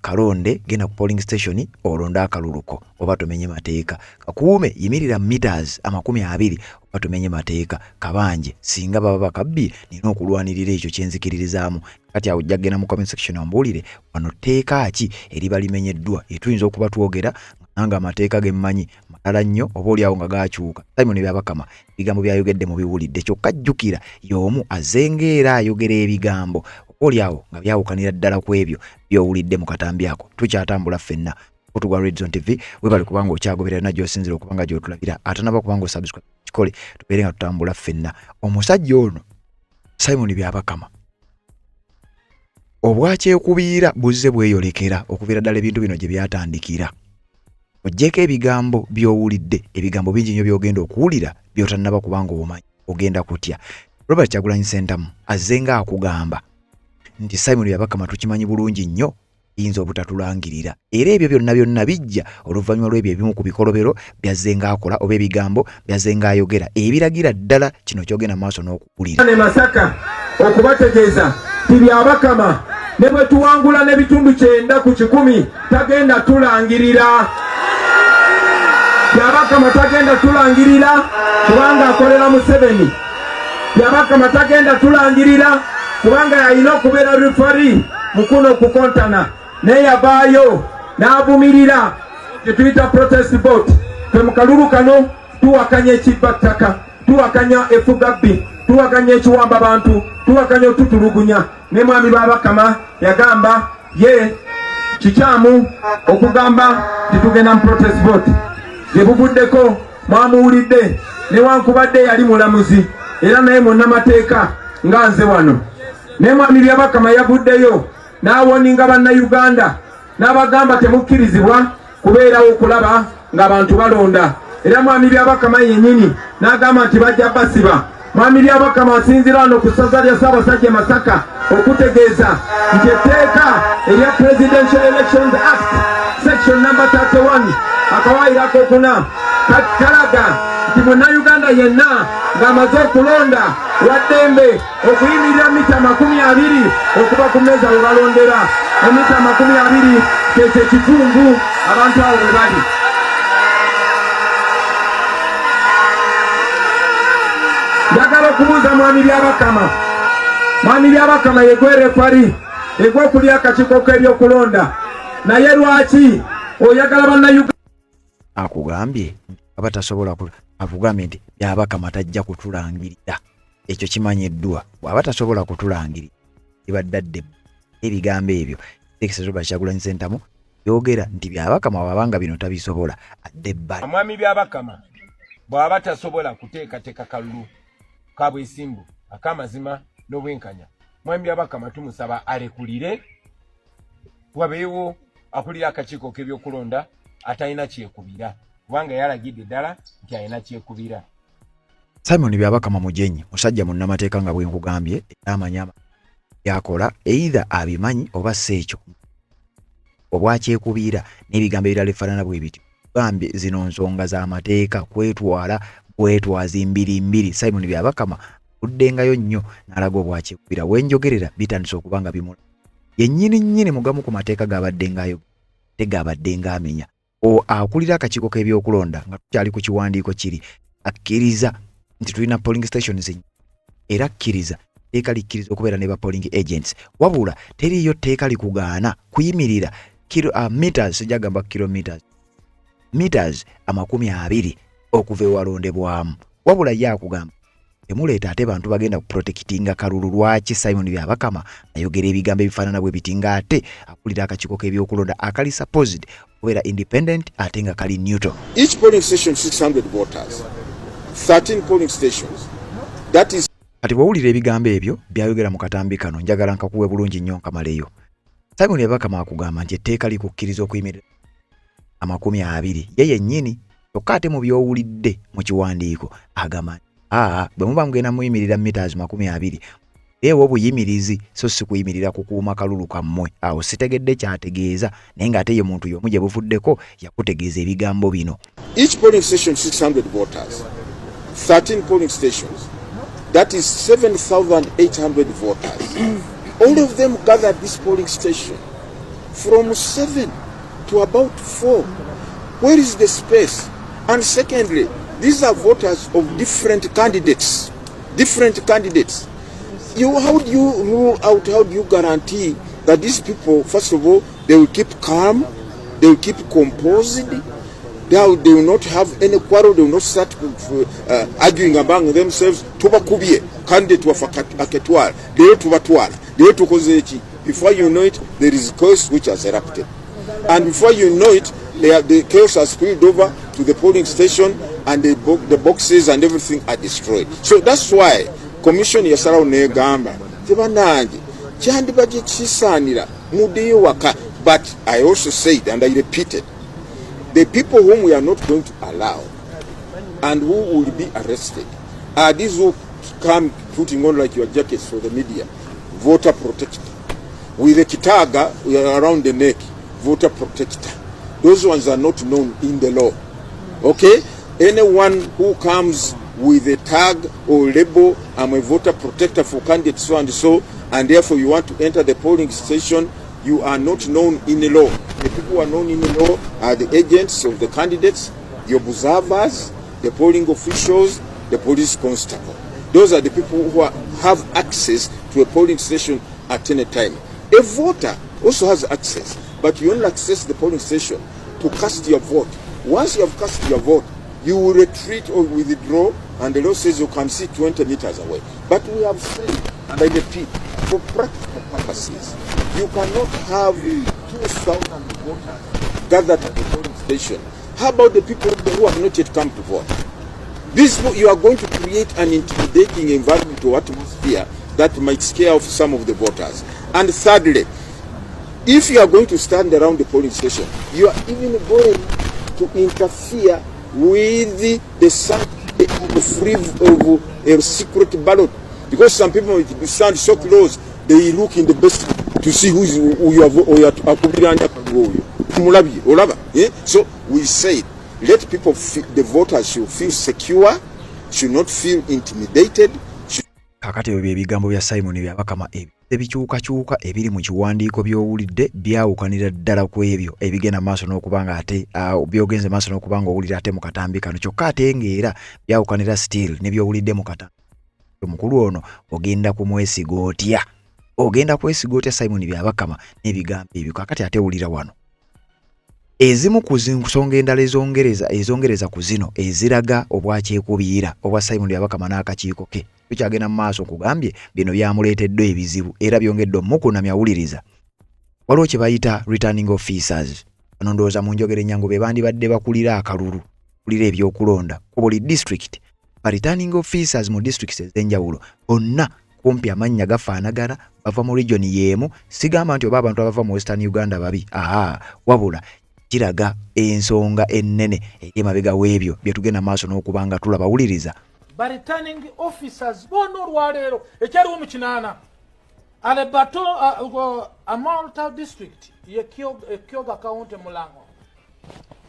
kalonde genda ku polling station olonde akaluluko oba tomenye mateeka, kakuume yimirira meters 20 oba tomenye mateeka, kabanje singa baba bakabbye nina okulwanirira ekyo kyenzikiririzaamu. Kati awo ojja kugenda mu comment section ombuulire wano tteeka ki eriba limenyeddwa etuyinza okuba twogera nga amateeka ge mmanyi malala nnyo oba oliawo nga gakyuka. Simon Byabakama ebigambo byayogedde mubiwulidde kyokka jjukira y'omu azenga era ayogera ebigambo oba oliawo nga byawukanira ddala ku ebyo by'owulidde mu katambi ako. Tukyatambula ffenna kutu gwa Red Zone TV, webale kubanga okyagoberera na gy'osinzira okuba nga gy'otulabira atanaba kubanga osubscribe kikole tubeere nga tutambula ffenna. Omusajja ono Simon Byabakama obwakyekubiira buzze bweyolekera okuviira ddala ebintu bino gye byatandikira. Oggyeko ebigambo by'owulidde, ebigambo bingi nnyo by'ogenda okuwulira by'otannaba kubanga omanyi ogenda kutya. Robert Kyagulanyi Ssentamu azze ng'akugamba nti Simon Byabakama tukimanyi bulungi nnyo Liyinza obutatulangirira. Era ebyo byonna byonna bijja oluvannyuma lw'ebyo ebimu ku bikolobero by'azze ng'akola oba ebigambo by'azze ng'ayogera ebiragira ddala kino ky'ogenda mu maaso n'okuwulira. Ne Masaka okubategeeza nti Byabakama ne bwe tuwangula n'ebitundu 90% tagenda tulangirira. Byabakama tagenda tulangirira kubanga akolera Museveni. Byabakama tagenda tulangirira kubanga yalina okubeera referee mu kuno okukontana, naye yavaayo n'avumirira kye tuyita protest vote. Ffe mu kalulu kano tuwakanya ekibba ttaka, tuwakanya effugabbi, tuwakanya ekiwamba bantu, tuwakanya otutulugunya. Ne Mwami Byabakama yagamba ye kikyamu okugamba nti tugenda mu protest vote. Gye buvuddeko mwamuwulidde, newankubadde yali mulamuzi era naye munnamateeka nga nze wano, naye Mwami Byabakama yavuddeyo n'awoninga Bannayuganda n'abagamba temukkirizibwa kubeerawo okulaba ng'abantu balonda. Era Mwami Byabakama yennyini n'agamba nti bajja basiba. Mwami Byabakama asinziira wano ku ssaza lya Ssaabasajja e Masaka okutegeeza nti etteeka erya Presidential Elections Act section number 31 akawaayiro akokuna kalaga nti munnayuganda yenna ng'amaze okulonda waddembe okuyimirira mita 20 okuva ku mmeeza we balondera. Emita 20 kyekyo ekitundu abantu abo bwe bali. Njagala okubuuza Mwami Byabakama. Mwami Byabakama yegwe refari, yegwe okulya akakiiko k'ebyokulonda, naye lwaki oyagala Bannayuganda Akugambye nti aba tasobola, akugambye nti Byabakama tajja kutulangirira, ekyo kimanyiddwa. Bw'aba tasobola kutulangirira libadde adde ebigambo ebyo Robert Kyagulanyi Ssentamu yogera nti Byabakama bw'aba nga bino tabisobola adde ebbali. Mwami Byabakama bw'aba tasobola kuteekateeka kalulu ka bwesimbu ak'amazima n'obwenkanya, Mwami Byabakama tumusaba alekulire wabeewo akulira akakiiko k'ebyokulonda atalina kyekubira, kubanga yalagidde ddala nti alina kyekubira. Simon Byabakama Mugyenyi musajja munnamateeka nga bwe nkugambye, era amanyi byakola, either abimanyi oba si ekyo obwakyekubiira n'ebigambo ebirala ebifaanana bwe bityo. Gambye zino nsonga z'amateeka kwetwala bwetwazi mbiri mbiri. Simon Byabakama avuddengayo nnyo n'alaga obwakyekubiira, wenjogerera bitandise okuba nga bimula yennyini nnyini mu gamu ku mateeka g'abadde ng'ayogera ate g'abadde ng'amenya. O akulira akakiiko k'ebyokulonda nga tukyali ku kiwandiiko kiri akkiriza nti tulina polling stations era akkiriza etteeka likkiriza okubeera ne ba polling agents, wabula teriiyo tteeka likugaana kuyimirira kilo, meters, sijja gamba kilometers, meters 20 okuva ewalondebwamu. Wabula ye akugamba temuleeta ate bantu bagenda kuprotectinga kalulu. Lwaki Simon Byabakama ayogera ebigambo ebifaanana bwe biti ng'ate akulira akakiiko k'ebyokulonda akali supposed okubeera independent ate nga kali neutral? Each polling station 600 voters, 13 polling stations. That is Kati bw'owulira ebigambo ebyo byayogera mu katambi kano, njagala nkakuwe bulungi nnyo nkamaleyo. Simon Byabakama akugamba nti etteeka likukkiriza okuyimirira 20 ye yennyini, kyokka ate mu by'owulidde mu kiwandiiko agamba nti aa bwe muba mugenda muyimirira meters 20 ewo obuyimirizi, so si kuyimirira kukuuma kalulu kammwe. Awo sitegedde kyategeeza, naye ng'ate ye muntu y'omu gye buvuddeko yakutegeeza ebigambo bino. Each polling station 600 voters, 13 polling stations, that is 7,800 voters. All of them gathered this polling station from 7 to about 4. Where is the space? And secondly, these are voters of different candidates. Different candidates. How do you rule out, how do you guarantee that these people, first of all, they will keep calm, they will keep composed, they will not have any quarrel, they will not start arguing among themselves. Tubakubye, candidate waffe aketwala, leero tubatwala, leero tukoze eki. Before you know it, there is chaos which has erupted. And before you know it, the chaos has spilled over to the polling station and the boxes and everything are destroyed. So that's why Commission yasalawo negamba tebanange kyandibadde kisaanira muddeyo waka. But I also said, and I repeated, the people whom we are not going to allow and who will be arrested are these who come putting on like your jackets for the media, voter protection. with a kitaga around the neck, voter protector. Those ones are not known in the law. Okay? Anyone who comes with a tag or label, I'm a voter protector for candidate so and so, and therefore you want to enter the polling station, you are not known in the law. The people who are known in the law are the agents of the candidates, the observers, the polling officials, the police constable. Those are the people who have access to a polling station at any time. A voter also has access, but you only access the polling station to cast your vote. Once you have cast your vote, you will retreat or withdraw, and the law says you can see 20 meters away. But we have said, and I repeat, for practical purposes, you cannot have 2,000 voters gathered at the polling station. How about the people who have not yet come to vote? This, you are going to create an intimidating environment or atmosphere that might scare off some of the voters. And thirdly, if you are going to stand around the polling station, you are even going to interfere with the sanctity of free of a secret ballot. Because some people stand so close, they look in the best to see who is oyo akubiranya oyo mulabye olaba, eh? So we said let people feel, the voters should feel secure, should not feel intimidated. Kaakati ebyo bye bigambo bya Simon Byabakama. Ebyo ebikyukakyuka ebiri mu kiwandiiko by'owulidde byawukanira ddala ku ebyo ebigenda maaso n'okuba nga ate byogenze maaso n'okuba nga owulira ate mu katambi kano, kyokka ate ng'era byawukanira still ne by'owulidde mu katambi. Omukulu ono ogenda kumwesiga otya? Ogenda kwesiga otya Simon Byabakama n'ebigambo ebyo? Kaakati ate wulira wano ezimu ku nsonga endala ezongereza ku zino eziraga obwakyekubiira obwa Simon Byabakama n'akakiiko ke bikyagenda mu maaso. Nkugambye bino byamuleeteddwa ebizibu era byongedde omukunamya. Wuliriza, waliwo kye bayita returning officers. Bano ndowooza mu njogera ennyangu be bandibadde bakulira akalulu, kulira ebyokulonda ku buli district. Ba returning officers mu districts ez'enjawulo bonna kumpi amannya gafaanagana, bava mu region y'emu. Sigamba nti oba abantu abava mu Western Uganda babi, aa, wabula kiraga ensonga ennene eri emabega w'ebyo bye tugenda maaso n'okuba nga tulaba. Wuliriza. Ba returning officers bonna olwaleero ekyaliwo mu kinaana Alebato Amolatar district ye Kyoga County Mulango,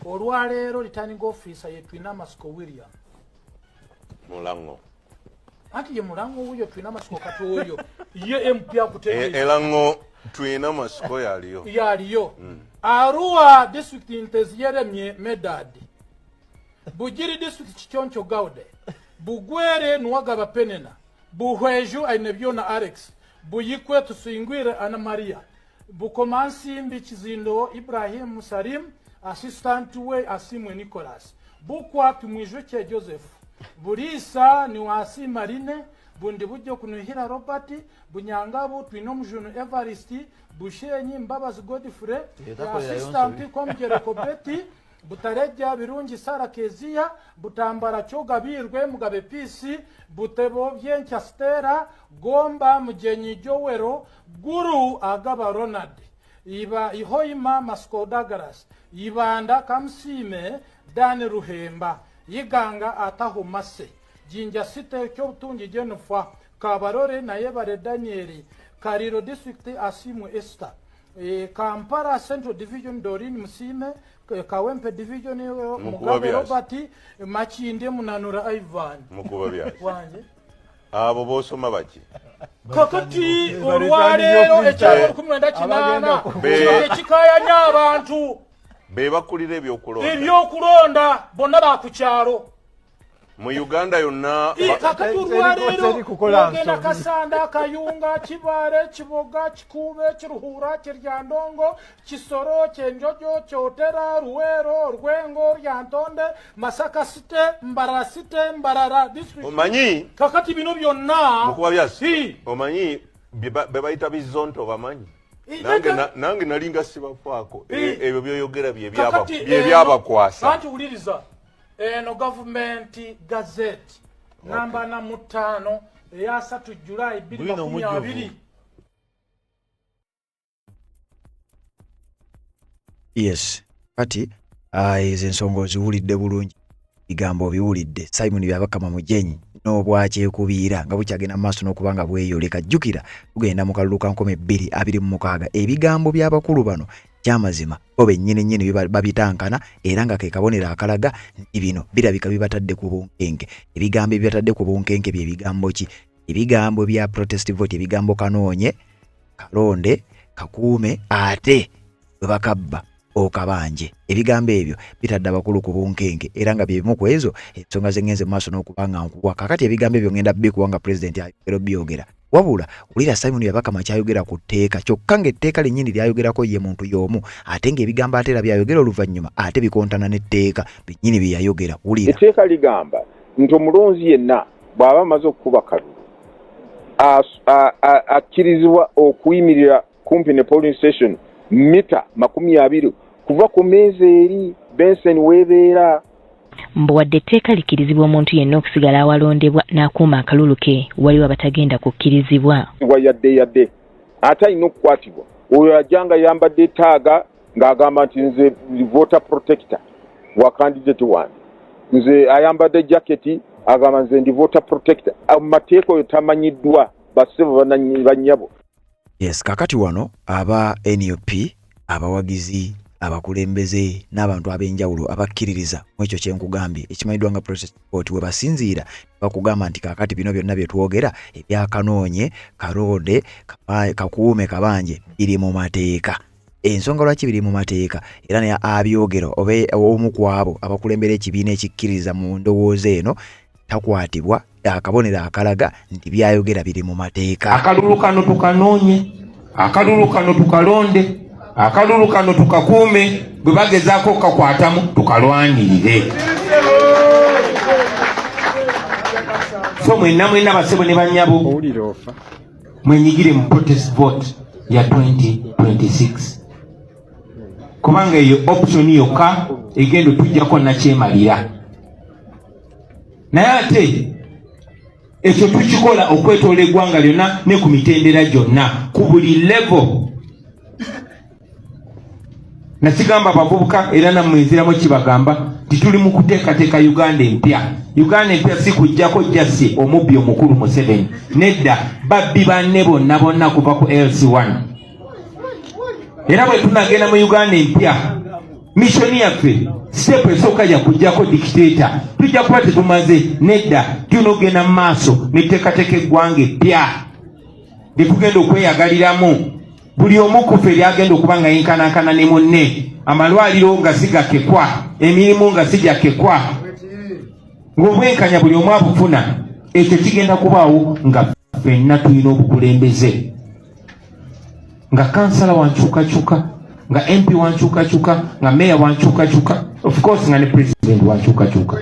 olwaleero returning officer ye Twinamasiko William. Mulango. Anti ye Mulango wuyo Twinamasiko. Kati oyo ye MP akutegeeza. Elango Twinamasiko yaliyo. Yaliyo. Arua district, Nteziyeremye Medad. Bugiri district, Kiconco Gaude. Bugwere, Nuwagaba Penena. Buhweju, Ainebyona Alex. Buyikwe, Tusingwire Ana Maria. Bukomansimbi Kizindo Ibrahim Salim, assistant we Asimwe Nicholas. Bukwa, Tumwijukye Joseph. Burisa, Niwasi Marine. Bundibugyo, Kunuhira Robert. Bunyangabu, Twinomujunu Evarist. Bushenyi, Mbabazi Godfrey, assistant Komgereko Betty. Butareja, Birungi Sara Kezia. Butambara, Kyogabirwe Mugabe Pisi. Butebo, Byenkya Stera. Gomba, Mugenyi Jowero. Guru, Agaba Ronald. Iba Ihoima, Masco Dagaras. Ibanda, Kamsime Dan Ruhemba. Iganga, Atahu Mase. Jinja Site, Kyobutungi Jennifer. Kabarore, Nayebare Danieli. Kaliro district, Asimu Esther. Kampala Central Division, Dorin Musime. Kawempe Division, Mugabe Byasi. Robert. Makindye, Munanura Ivan. Mukuba Byasi. Wanje. Abo bosoma baki? Kakati olwaleero ekyalo 19 ekikayanya abantu Be bakulira ebyokulonda. Ebyokulonda bonna bakukyalo. Mu Uganda yonna. Kakati olwaleero Teri kukola ogenda nsobi. Kasanda, Kayunga, Kibaale, Kiboga, Kikuube, Kiruhura, Kiryandongo, Kisoro, Kyenjojo, Kyotera, Luweero, Lwengo, Lyantonde, Masaka City, Mbarara City, Mbarara district. Omanyi Kakati bino byonna Mukuba Byasi. Si. Omanyi bye bayita bizonto, bamanyi. Nange nange nalinga sibafaako. Ebyo byoyogera bye Kakati bye byabakwasa. Anti wuliriza, eno gavumenti gazette namba 45 eya 3 Julayi Bwino 2020. Yes, kati ezo ensonga oziwulidde bulungi. Bigambo obiwulidde Simon Byabakama Mugyenyi n'obwakyekubiira nga bukyagenda mu maaso n'okuba nga bweyoleka. Jjukira tugenda mu kalulu ka 2026. Ebigambo by'abakulu bano kyamazima bo bennyini nnyini babitankana era nga ke kabonero akalaga nti bino birabika bibatadde ku bunkenke. Ebigambo ebibatadde ku bunkenke bye bigambo ki? Ebigambo bya protest vote, ebigambo kanoonye, kalonde, kakuume ate bwe bakabba okabanje. Ebigambo ebyo bitadde abakulu ku bunkenke era nga byebimu ku ezo ensonga ze ngenze mu maaso n'okuba nga nkuwa. Kaakati ebigambo ebyo ngenda bikuwa nga pulezidenti ayogera obyogera. Wabula wulira Simon Byabakama ky'ayogera ku tteeka kyokka ng'etteeka lyennyini ly'ayogerako ye muntu y'omu ate ng'ebigambo ate era by'ayogera oluvannyuma ate bikontana n'etteeka byennyini bye yayogera. Wulira. Etteeka ligamba nti omulonzi yenna bw'aba amaze okukuba kalulu akkirizibwa okuyimirira kumpi ne polling station mita 20 kuva ku meeza eri benseni weebeera. Mbu wadde etteeka likkirizibwa omuntu yenna okusigala awalondebwa n'akuuma akalulu ke, waliwo abatagenda kukkirizibwa. Yadde yadde ate alina okukwatibwa oyo ajja nga yambadde taaga ng'agamba nti nze voter protector wa candidate wange, nze ayambadde jaketi agamba nze ndi voter protector. Mu mateeka oyo tamanyiddwa, bassebo bannyabo. Yes, kakati wano aba nup, abawagizi, abakulembeze n'abantu ab'enjawulo abakkiririza mu ekyo kye nkugambye ekimanyiddwa nga protest vote we basinziira bakugamba nti kaakati bino byonna bye twogera ebya kanoonye, kalonde, kakuume, kabanje biri mu mateeka. Ensonga lwaki biri mu mateeka era naye abyogera oba omu ku abo abakulembera ekibiina ekikkiririza mu ndowooza eno takwatibwa akabonero akalaga nti byayogera biri mu mateeka. Akalulu kano tukanoonye, akalulu kano tukalonde, akalulu kano tukakuume, bwe bagezaako okukakwatamu tukalwanirire. So mwenna mwenna basebo ne bannyabo mwenyigire mu protest vote ya 2026 kubanga eyo option yokka egenda otujjako nakyemalira. Naye ate ekyo tukikola okwetoola eggwanga lyonna ne ku mitendera gyonna ku buli level. Nakigamba abavubuka era nammwe nziramu kibagamba nti tuli mu kuteekateeka Uganda empya. Uganda empya si kujjako jasi omubbi omukulu Museveni, nedda, babbi banne bonna bonna kuva ku LC1. Era bwe tunagenda mu Uganda empya, missoni yaffe sitepu esooka ya kujjako dikiteeta. Tujja kuba tetumaze, nedda, tulina okugenda mu maaso netuteekateeka eggwanga eppya lye tugenda okweyagaliramu. Buli omu ku ffe lyagenda okuba nga yenkanankana ne munne, amalwaliro nga sigakekwa, emirimu nga sijakekwa, ng'obwenkanya buli omu abufuna. Ekyo kigenda kubaawo nga ffenna tulina obukulembeze, nga kansala wa nkyukakyuka, nga MP wa nkyukakyuka, nga meeya wa nkyukakyuka, of course nga ne president wa nkyukakyuka.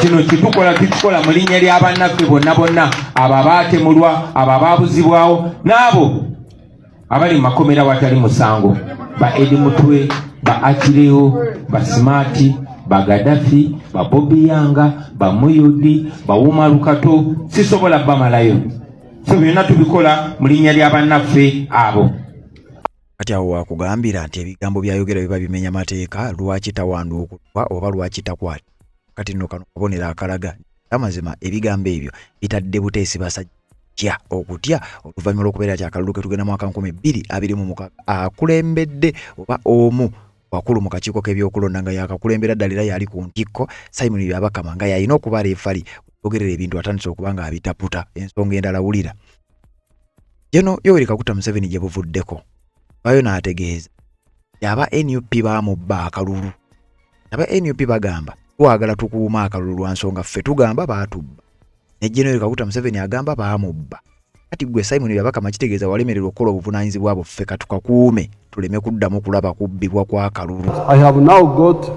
Kino kyetukola tukikola mu linnya lya bannaffe bonna bonna, abo abaatemulwa, abo abaabuzibwawo, n'abo abali mu makomera awatali musango, ba Eddie Mutwe, ba Achileo, ba Smart, ba Gaddafi, ba Bobi Yanga, ba Muyudi, ba Umaru Kato, sisobola bamalayo. So byonna tubikola mu linnya lya bannaffe abo. Kati awo wakugambira nti ebigambo byayogera biba bimenya mateeka, lwaki tawanduukulwa oba lwaki takwata? Kati nno kano kabonero akalaga amazima ebigambo ebyo bitadde buteesi basajja okutya oluvannyuma lw'okubeera nti akalulu ke tugenda mwaka 2026 akulembedde oba omu wakulu mu kakiiko k'ebyokulonda nga yakakulembera ddala era yali ku ntikko Simon Byabakama nga yalina okuba reefali ogerera ebintu atandise okuba nga abitaputa. Ensonga endala wulira Jeno Yoweri Kaguta Museveni gye buvuddeko bayo n'ategeeza aba NUP baamubba akalulu. Aba NUP bagamba twagala tukuuma akalulu lwa nsonga ffe tugamba baatubba, ne General Kaguta Museveni agamba baamubba. Kati ggwe Simon Byabakama kitegeeza walemererwa okukola obuvunaanyizibwa bwo, ffe katukakuume tuleme kuddamu kulaba kubbibwa kw'akalulu. I have now got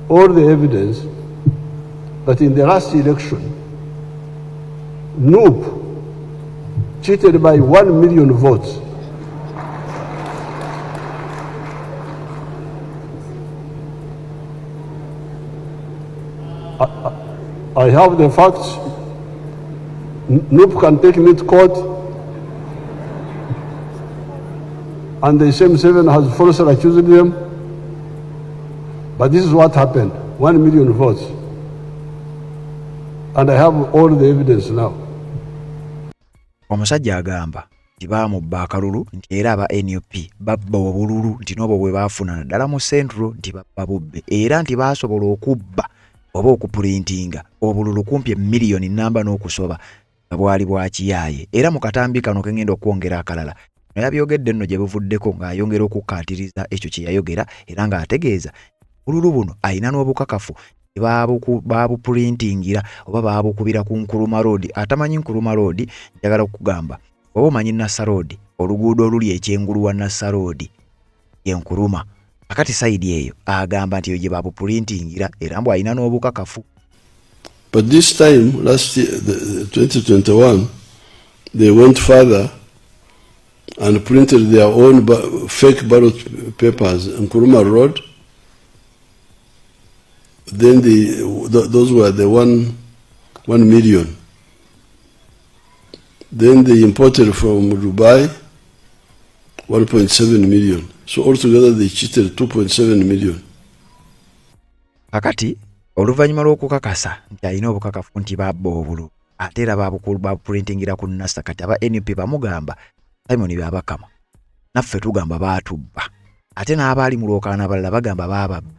all the evidence that in the last election NUP cheated by 1 million votes. I have the facts. NUP can take me to court. And the same seven has falsely accused them. But this is what happened 1 million votes. And I have all the evidence now. Omusajja agamba nti baamubba akalulu nti era aba nup babba obululu nti n'obwo bwe baafuna naddala mu Central nti babba bubbe era nti baasobola okubba oba okupulintinga obululu kumpi emiliyoni namba n'okusoba nga bwali bwa kiyaaye era mu katambi kano ke ngenda okwongera akalala naye abyogedde nno gye buvuddeko ng'ayongera okukkaatiriza ekyo kye yayogera era ng'ategeeza obululu buno alina n'obukakafu baabupulintingira oba baabukubira ku Nkuruma Road. Atamanyi Nkuruma Road njagala okugamba oba omanyi Nassa Road, oluguudo oluli ekyengulu wa Nassa Road ye Nkuruma. Akati sayidi eyo agamba nti eyo gye baabupulintingira era mbu alina n'obukakafu. But this time, last year, the 2021, they went further and printed their own fake ballot papers in Nkuruma Road. Then those were the 1 million. Then they imported from Dubai 1.7 million. So altogether they cheated 2.7 million. Kakati oluvannyuma lw'okukakasa nti alina obukakafu nti babba obululu ate era babupulintingira ku Nasa, kati aba NUP bamugamba Simon Byabakama naffe tugamba baatubba ate n'abaali mu lwokaano abalala bagamba baababba,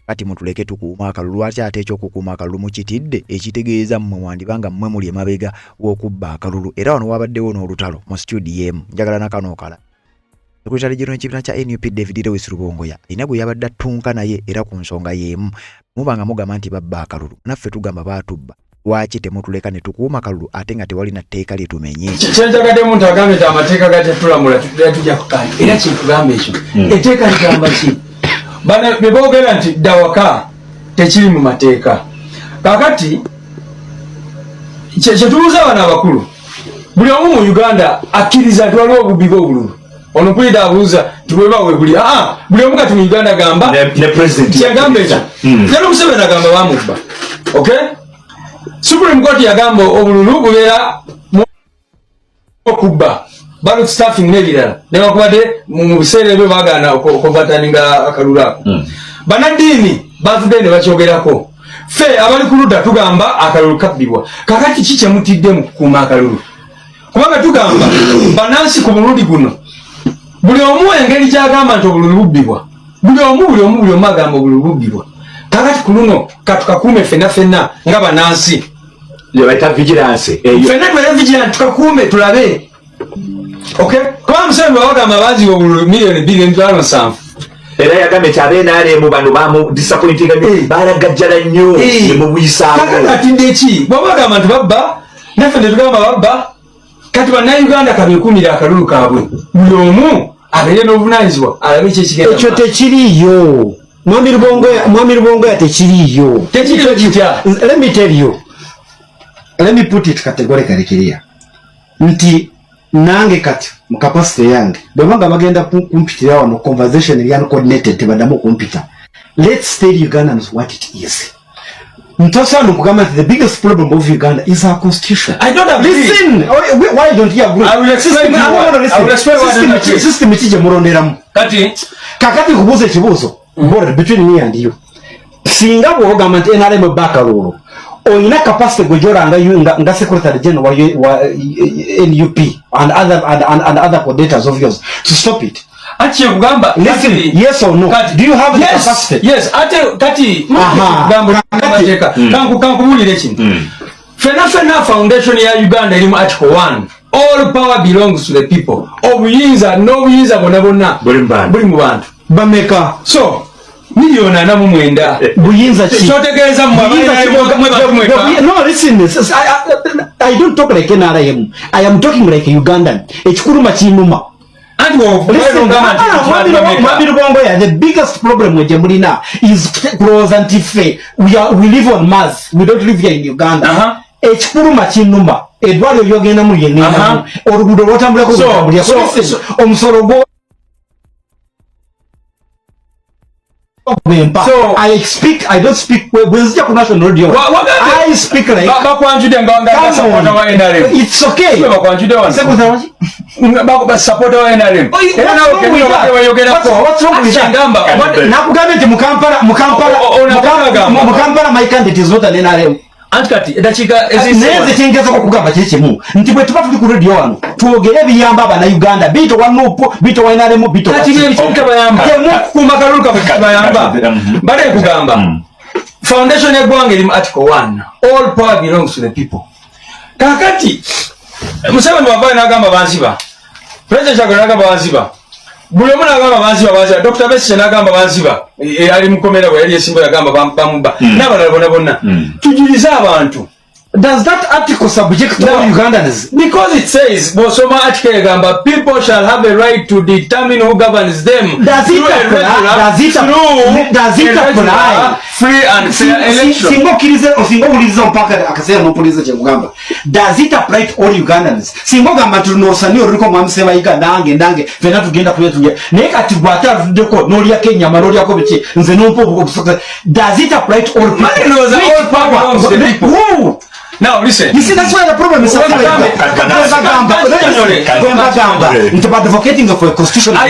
kati mutuleke tukuuma akalulu. Lwaki ate ekyokukuuma akalulu mukitidde? Ekitegeeza mmwe mwandibanga mmwe muli emabega w'okubba akalulu. Era wano wabaddewo n'olutalo mu studio emu. Njagala nakano okala Secretary General w'ekibiina kya NUP David Lewis Rubongoya alina gwe yabadde attunka naye era ku nsonga y'emu. Muba nga mugamba nti babba akalulu, naffe tugamba baatubba, lwaki temutuleka ne tukuuma kalulu ate nga tewali na tteeka lye tumenye? Kyenjagadde muntu agambe nti amateeka gatetulamula tujja kukanya era kyetugamba ekyo etteeka ligamba ki? Bano bye boogera nti ddawaka tekiri mu mateeka. Kakati kyetubuuza bano abakulu, buli omu mu Uganda akkiriza nti waliwo obubbi bw'obululu. Ono pulida abuuza nti bweba webuli aa buli omu kati mu Uganda gamba kyagamba ekyo. Yali Museveni agamba bamubba. Okay, Supreme Court yagamba obululu bubeera okubba, ballot stuffing n'ebirala, newankubadde mu biseera ebyo bagaana okuoverturninga akalulu ako. Bannaddiini bavuddeyo ne bakyogerako. Ffe abali ku ludda tugamba akalulu kabbibwa. Kakati ki kyemutidde mu kukuuma akalulu? Kubanga tugamba bannansi ku mulundi guno buli omu engeri gyagamba nti obululu bubbibwa, buli omu, buli omu, buli omu agamba obululu bubbibwa. Kakati ku luno katukakuume ffenna ffenna nga bannansi. Gyebayita vigilance eyo. Ffenna tubeere vigilant, tukakuume tulabe. Okay, kuba Museveni bwabagamba baziwa obululu 2,700,000. Era yagambye nti abe NRM bano bamu disappointinga nnyo, balagajjala nnyo ne mubuyisaawo. Kakati atidde ki bwaba bagamba nti babba, naffe tetugamba babba? Kati bannayuganda kabeekuumire akalulu kaabwe, buli omu abeere n'obuvunanyizibwa alabe ki ekigenda. Ekyo tekiriiyo, Mwami Rubongoya, Mwami Rubongoya, tekiriiyo. Tekiriiyo kitya? Let me tell you, let me put it categorically clear nti nange kati mu capacity yange bweba nga bagenda kumpitira wano conversation eri uncoordinated, tebaddamu okumpita. Let's tell Ugandans what it is. Ntosobola okugamba nti the biggest problem of Uganda is our constitution. I don't agree. Listen, oh, why don't you agree? I will explain to you No, no, why. listen. I will explain why I System don't agree. System ki gye mulonderamu? Kati Kakati nkubuuza ekibuuzo bora between me and you. Singa bw'ogamba nti NRM bakalulu, oyina capacity gwe gyolanga nga secretary general wa NUP and other coordinators of yours to stop it? Ati kyekugamba. Listen, yes or no? Kati, Do you have the yes, capacity? Yes, ate kati Aha. gamba amateeka. Kankubuulire kino. Fena fena foundation ya Uganda erimu article 1, all power belongs to the people. Obuyinza n'obuyinza bwonna bwonna buli mu bantu. Buli mu bantu. Bameka? So 49 million. Buyinza ki? Kyotegeeza mmwe Buyinza ki? mwe bantu mweka. No, listen, I don't talk like NRM. I am talking like a Ugandan. Ekikuluma kinuma. Anti Listen, ogamba nti ah, bantu bameka? Mwami Rubongoya, the biggest problem gye mulina is kulowooza nti ffe we live on Mars, we don't live here in Uganda. Ekikuluma kinuma. Eddwaliro lyogendamu lyengendamu, oluguudo lwotambulako lwotambulira. Listen, omusolo gwo Bempa. So, I speak, I don't speak bwe nzija ku national radio. I speak like bakwanjude nga nga supporter wa NRM. It's okay. Bakwanjude wano. Supporter wa ki? Ba supporter wa NRM. Era nawe kenyo bayogera ko. What's wrong with that? Ngamba nakugambye nti mu Kampala mu Kampala mu Kampala my candidate is not an NRM. Anti kati eddakiika naye nze kyengezako okugamba kiri kimu nti bwe tuba tuli ku radio wano twogere ebiyamba abanauganda biito wa nup biito wa nrm biito temukuuma kalulu kaffe kibayamba mbadde nkugamba foundation y'eggwanga erimu article 1 all power belongs to the people kakati Museveni wavayo n'agamba banziba President Kyagulanyi n'agamba banziba buli omu n'agamba banziba banziba Dr. Besigye n'agamba banziba e, e, ali mukomera bwe yali esimbo yagamba bamubba n'abalala bonna bonna tujulize abantu. Does that article subject no. all Ugandans? Because it says, bw'osoma article egamba, people shall have a right to determine who governs them. Does it apply? Does it apply? Does it apply? Free and fair election. Singa okkiriza, singa owuliriza mpaka akaseera n'ompuliriza kye nkugamba. Does it apply to all Ugandans? Singa ogamba nti luno olusaniya oluliko mwami Ssebayiga nange nange fenna tugenda kulya tulya naye kati gwe ate alutuddeko n'olyako ennyama n'olyako biki nze nompa obusoka. Does it apply to all people? All power belongs to the people. Who? Now listen. You see, that's why the problem is Bwembagamba nti advocating for a constitution. So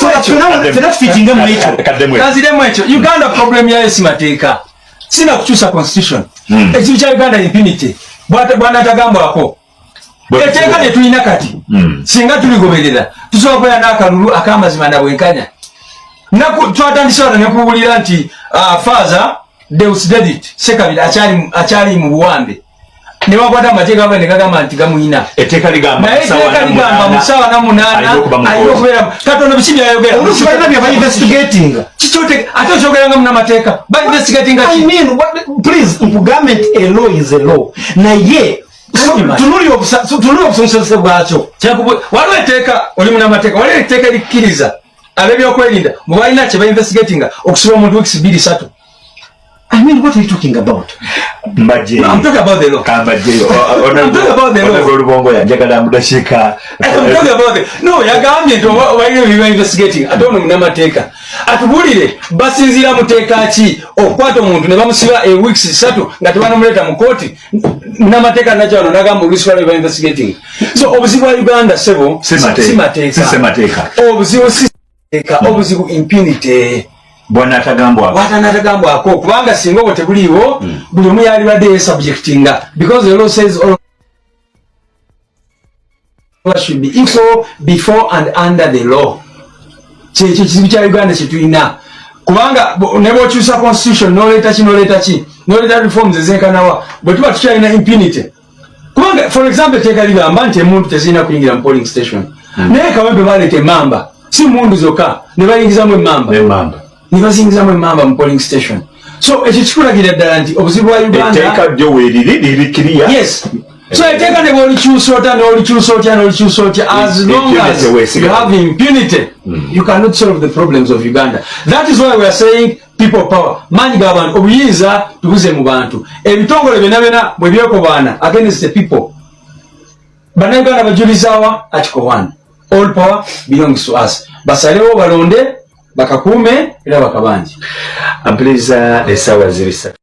that fena tufitinge mu ekyo. Kanziremu ekyo. Uganda problem yayo si mateeka. Sina kukyusa constitution. Ekibi kya Uganda impunity. Bwanatagambwako. Etteeka lye tulina kati singa tuligoberera tusobola kubeera n'akalulu ak'amazima na bwenkanya. Twatandise wano ne kuwulira nti Faaza Deus David Ssekabira akyali mu buwambe. Ne bakwata amateeka ne gagamba nti gamuyina. Etteeka ligamba naye etteeka ligamba mu ssaawa na munaana alina okubeera Katonda biki byayogera. Oluusi balina bye bainvestigating. Kiki ate okyogera nga munnamateeka bainvestigatinga ki? I mean, what, please nkugambe nti a law is a law. Naye tunulira obusonsose bwakyo. Waliwo etteeka, oli munnamateeka, waliwo etteeka erikkiriza ab'ebyokwerinda mu balina kye bainvestigatinga okusiba omuntu weeks 2 3. I mean, what are you talking about? Mbajje. I'm talking about the law. Kambajje. I'm talking about the law. Honorable Lubongoya, njagala mudashika. I'm talking about the No, yagambye nti oba oba investigating. Ate ono munnamateeka. Atubuulire basinziira mu tteeka ki okukwata omuntu ne bamusiba e weeks 3 nga tebanamuleeta mu kkooti. Munnamateeka najja wano n'agamba oluusi waliwo ba investigating. So obuzibu bwa Uganda ssebo Si si mateeka. Si mateeka. Obuzibu si mateeka, obuzibu impunity. Bw'anaatagambwako. Bw'atanaatagambwako, kubanga singa obwo tebuliiwo, buli omu yalibadde yesubjectinga, because the law says all should be equal before and under the law. Kyekyo kizibu kya Uganda kye tulina, kubanga ne bw'okyusa constitution n'oleeta ki n'oleeta ki n'oleeta reforms ezenkanawa, bwe tuba tukyalina impunity. Kubanga for example etteeka ligamba nti emmundu tezirina kuyingira mu polling station, naye Kawempe baleeta emmamba, si mmundu zokka, ne bayingizamu emmamba. Ne baziyingizamu emmamba mu polling station. So ekyo kikulagira ddala nti obuzibu bwa Uganda etteeka lyo weeriri liri clear. Yes. So etteeka ne bw'olikyusa otya n'olikyusa otya n'olikyusa otya, as long as you have impunity, you cannot solve the problems of Uganda. That is why we are saying people power. Maanyi g'abantu, obuyinza tubuze mu bantu. Ebitongole byonna byonna bwe byekobaana against the people. Bannayuganda bajulizaawa Article 1. All power belongs to us. Basalewo balonde, bakakuume era bakabanje. Ampuliriza essaawa ziri ssatu.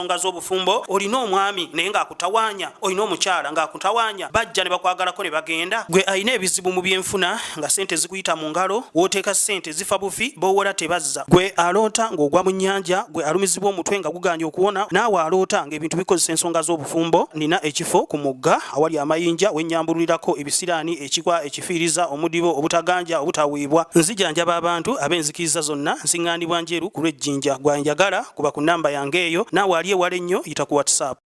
Ensonga z'obufumbo, olina omwami naye ng'akutawaanya, olina omukyala ng'akutawaanya, bajja ne bakwagalako ne bagenda. Gwe alina ebizibu mu byenfuna nga ssente zikuyita mu ngalo, w'oteeka ssente zifa bufi, b'owola tebazza. Gwe aloota ng'ogwa mu nnyanja, gwe alumizibwa omutwe nga gugaanye okuwona, naawe aloota ng'ebintu bikozesa ensonga z'obufumbo, nnina ekifo ku mugga awali amayinja we nnyambululirako ebisiraani, ekikwa, ekifiiriza, omudibo, obutaganja, obutaweebwa. Nzijanjaba abantu ab'enzikiriza zonna, nsiŋŋaanibwa Njeru ku lw'e Jinja. Gwe anjagala kuba ku nnamba yange eyo, naawe ali ewala ennyo yita ku WhatsApp.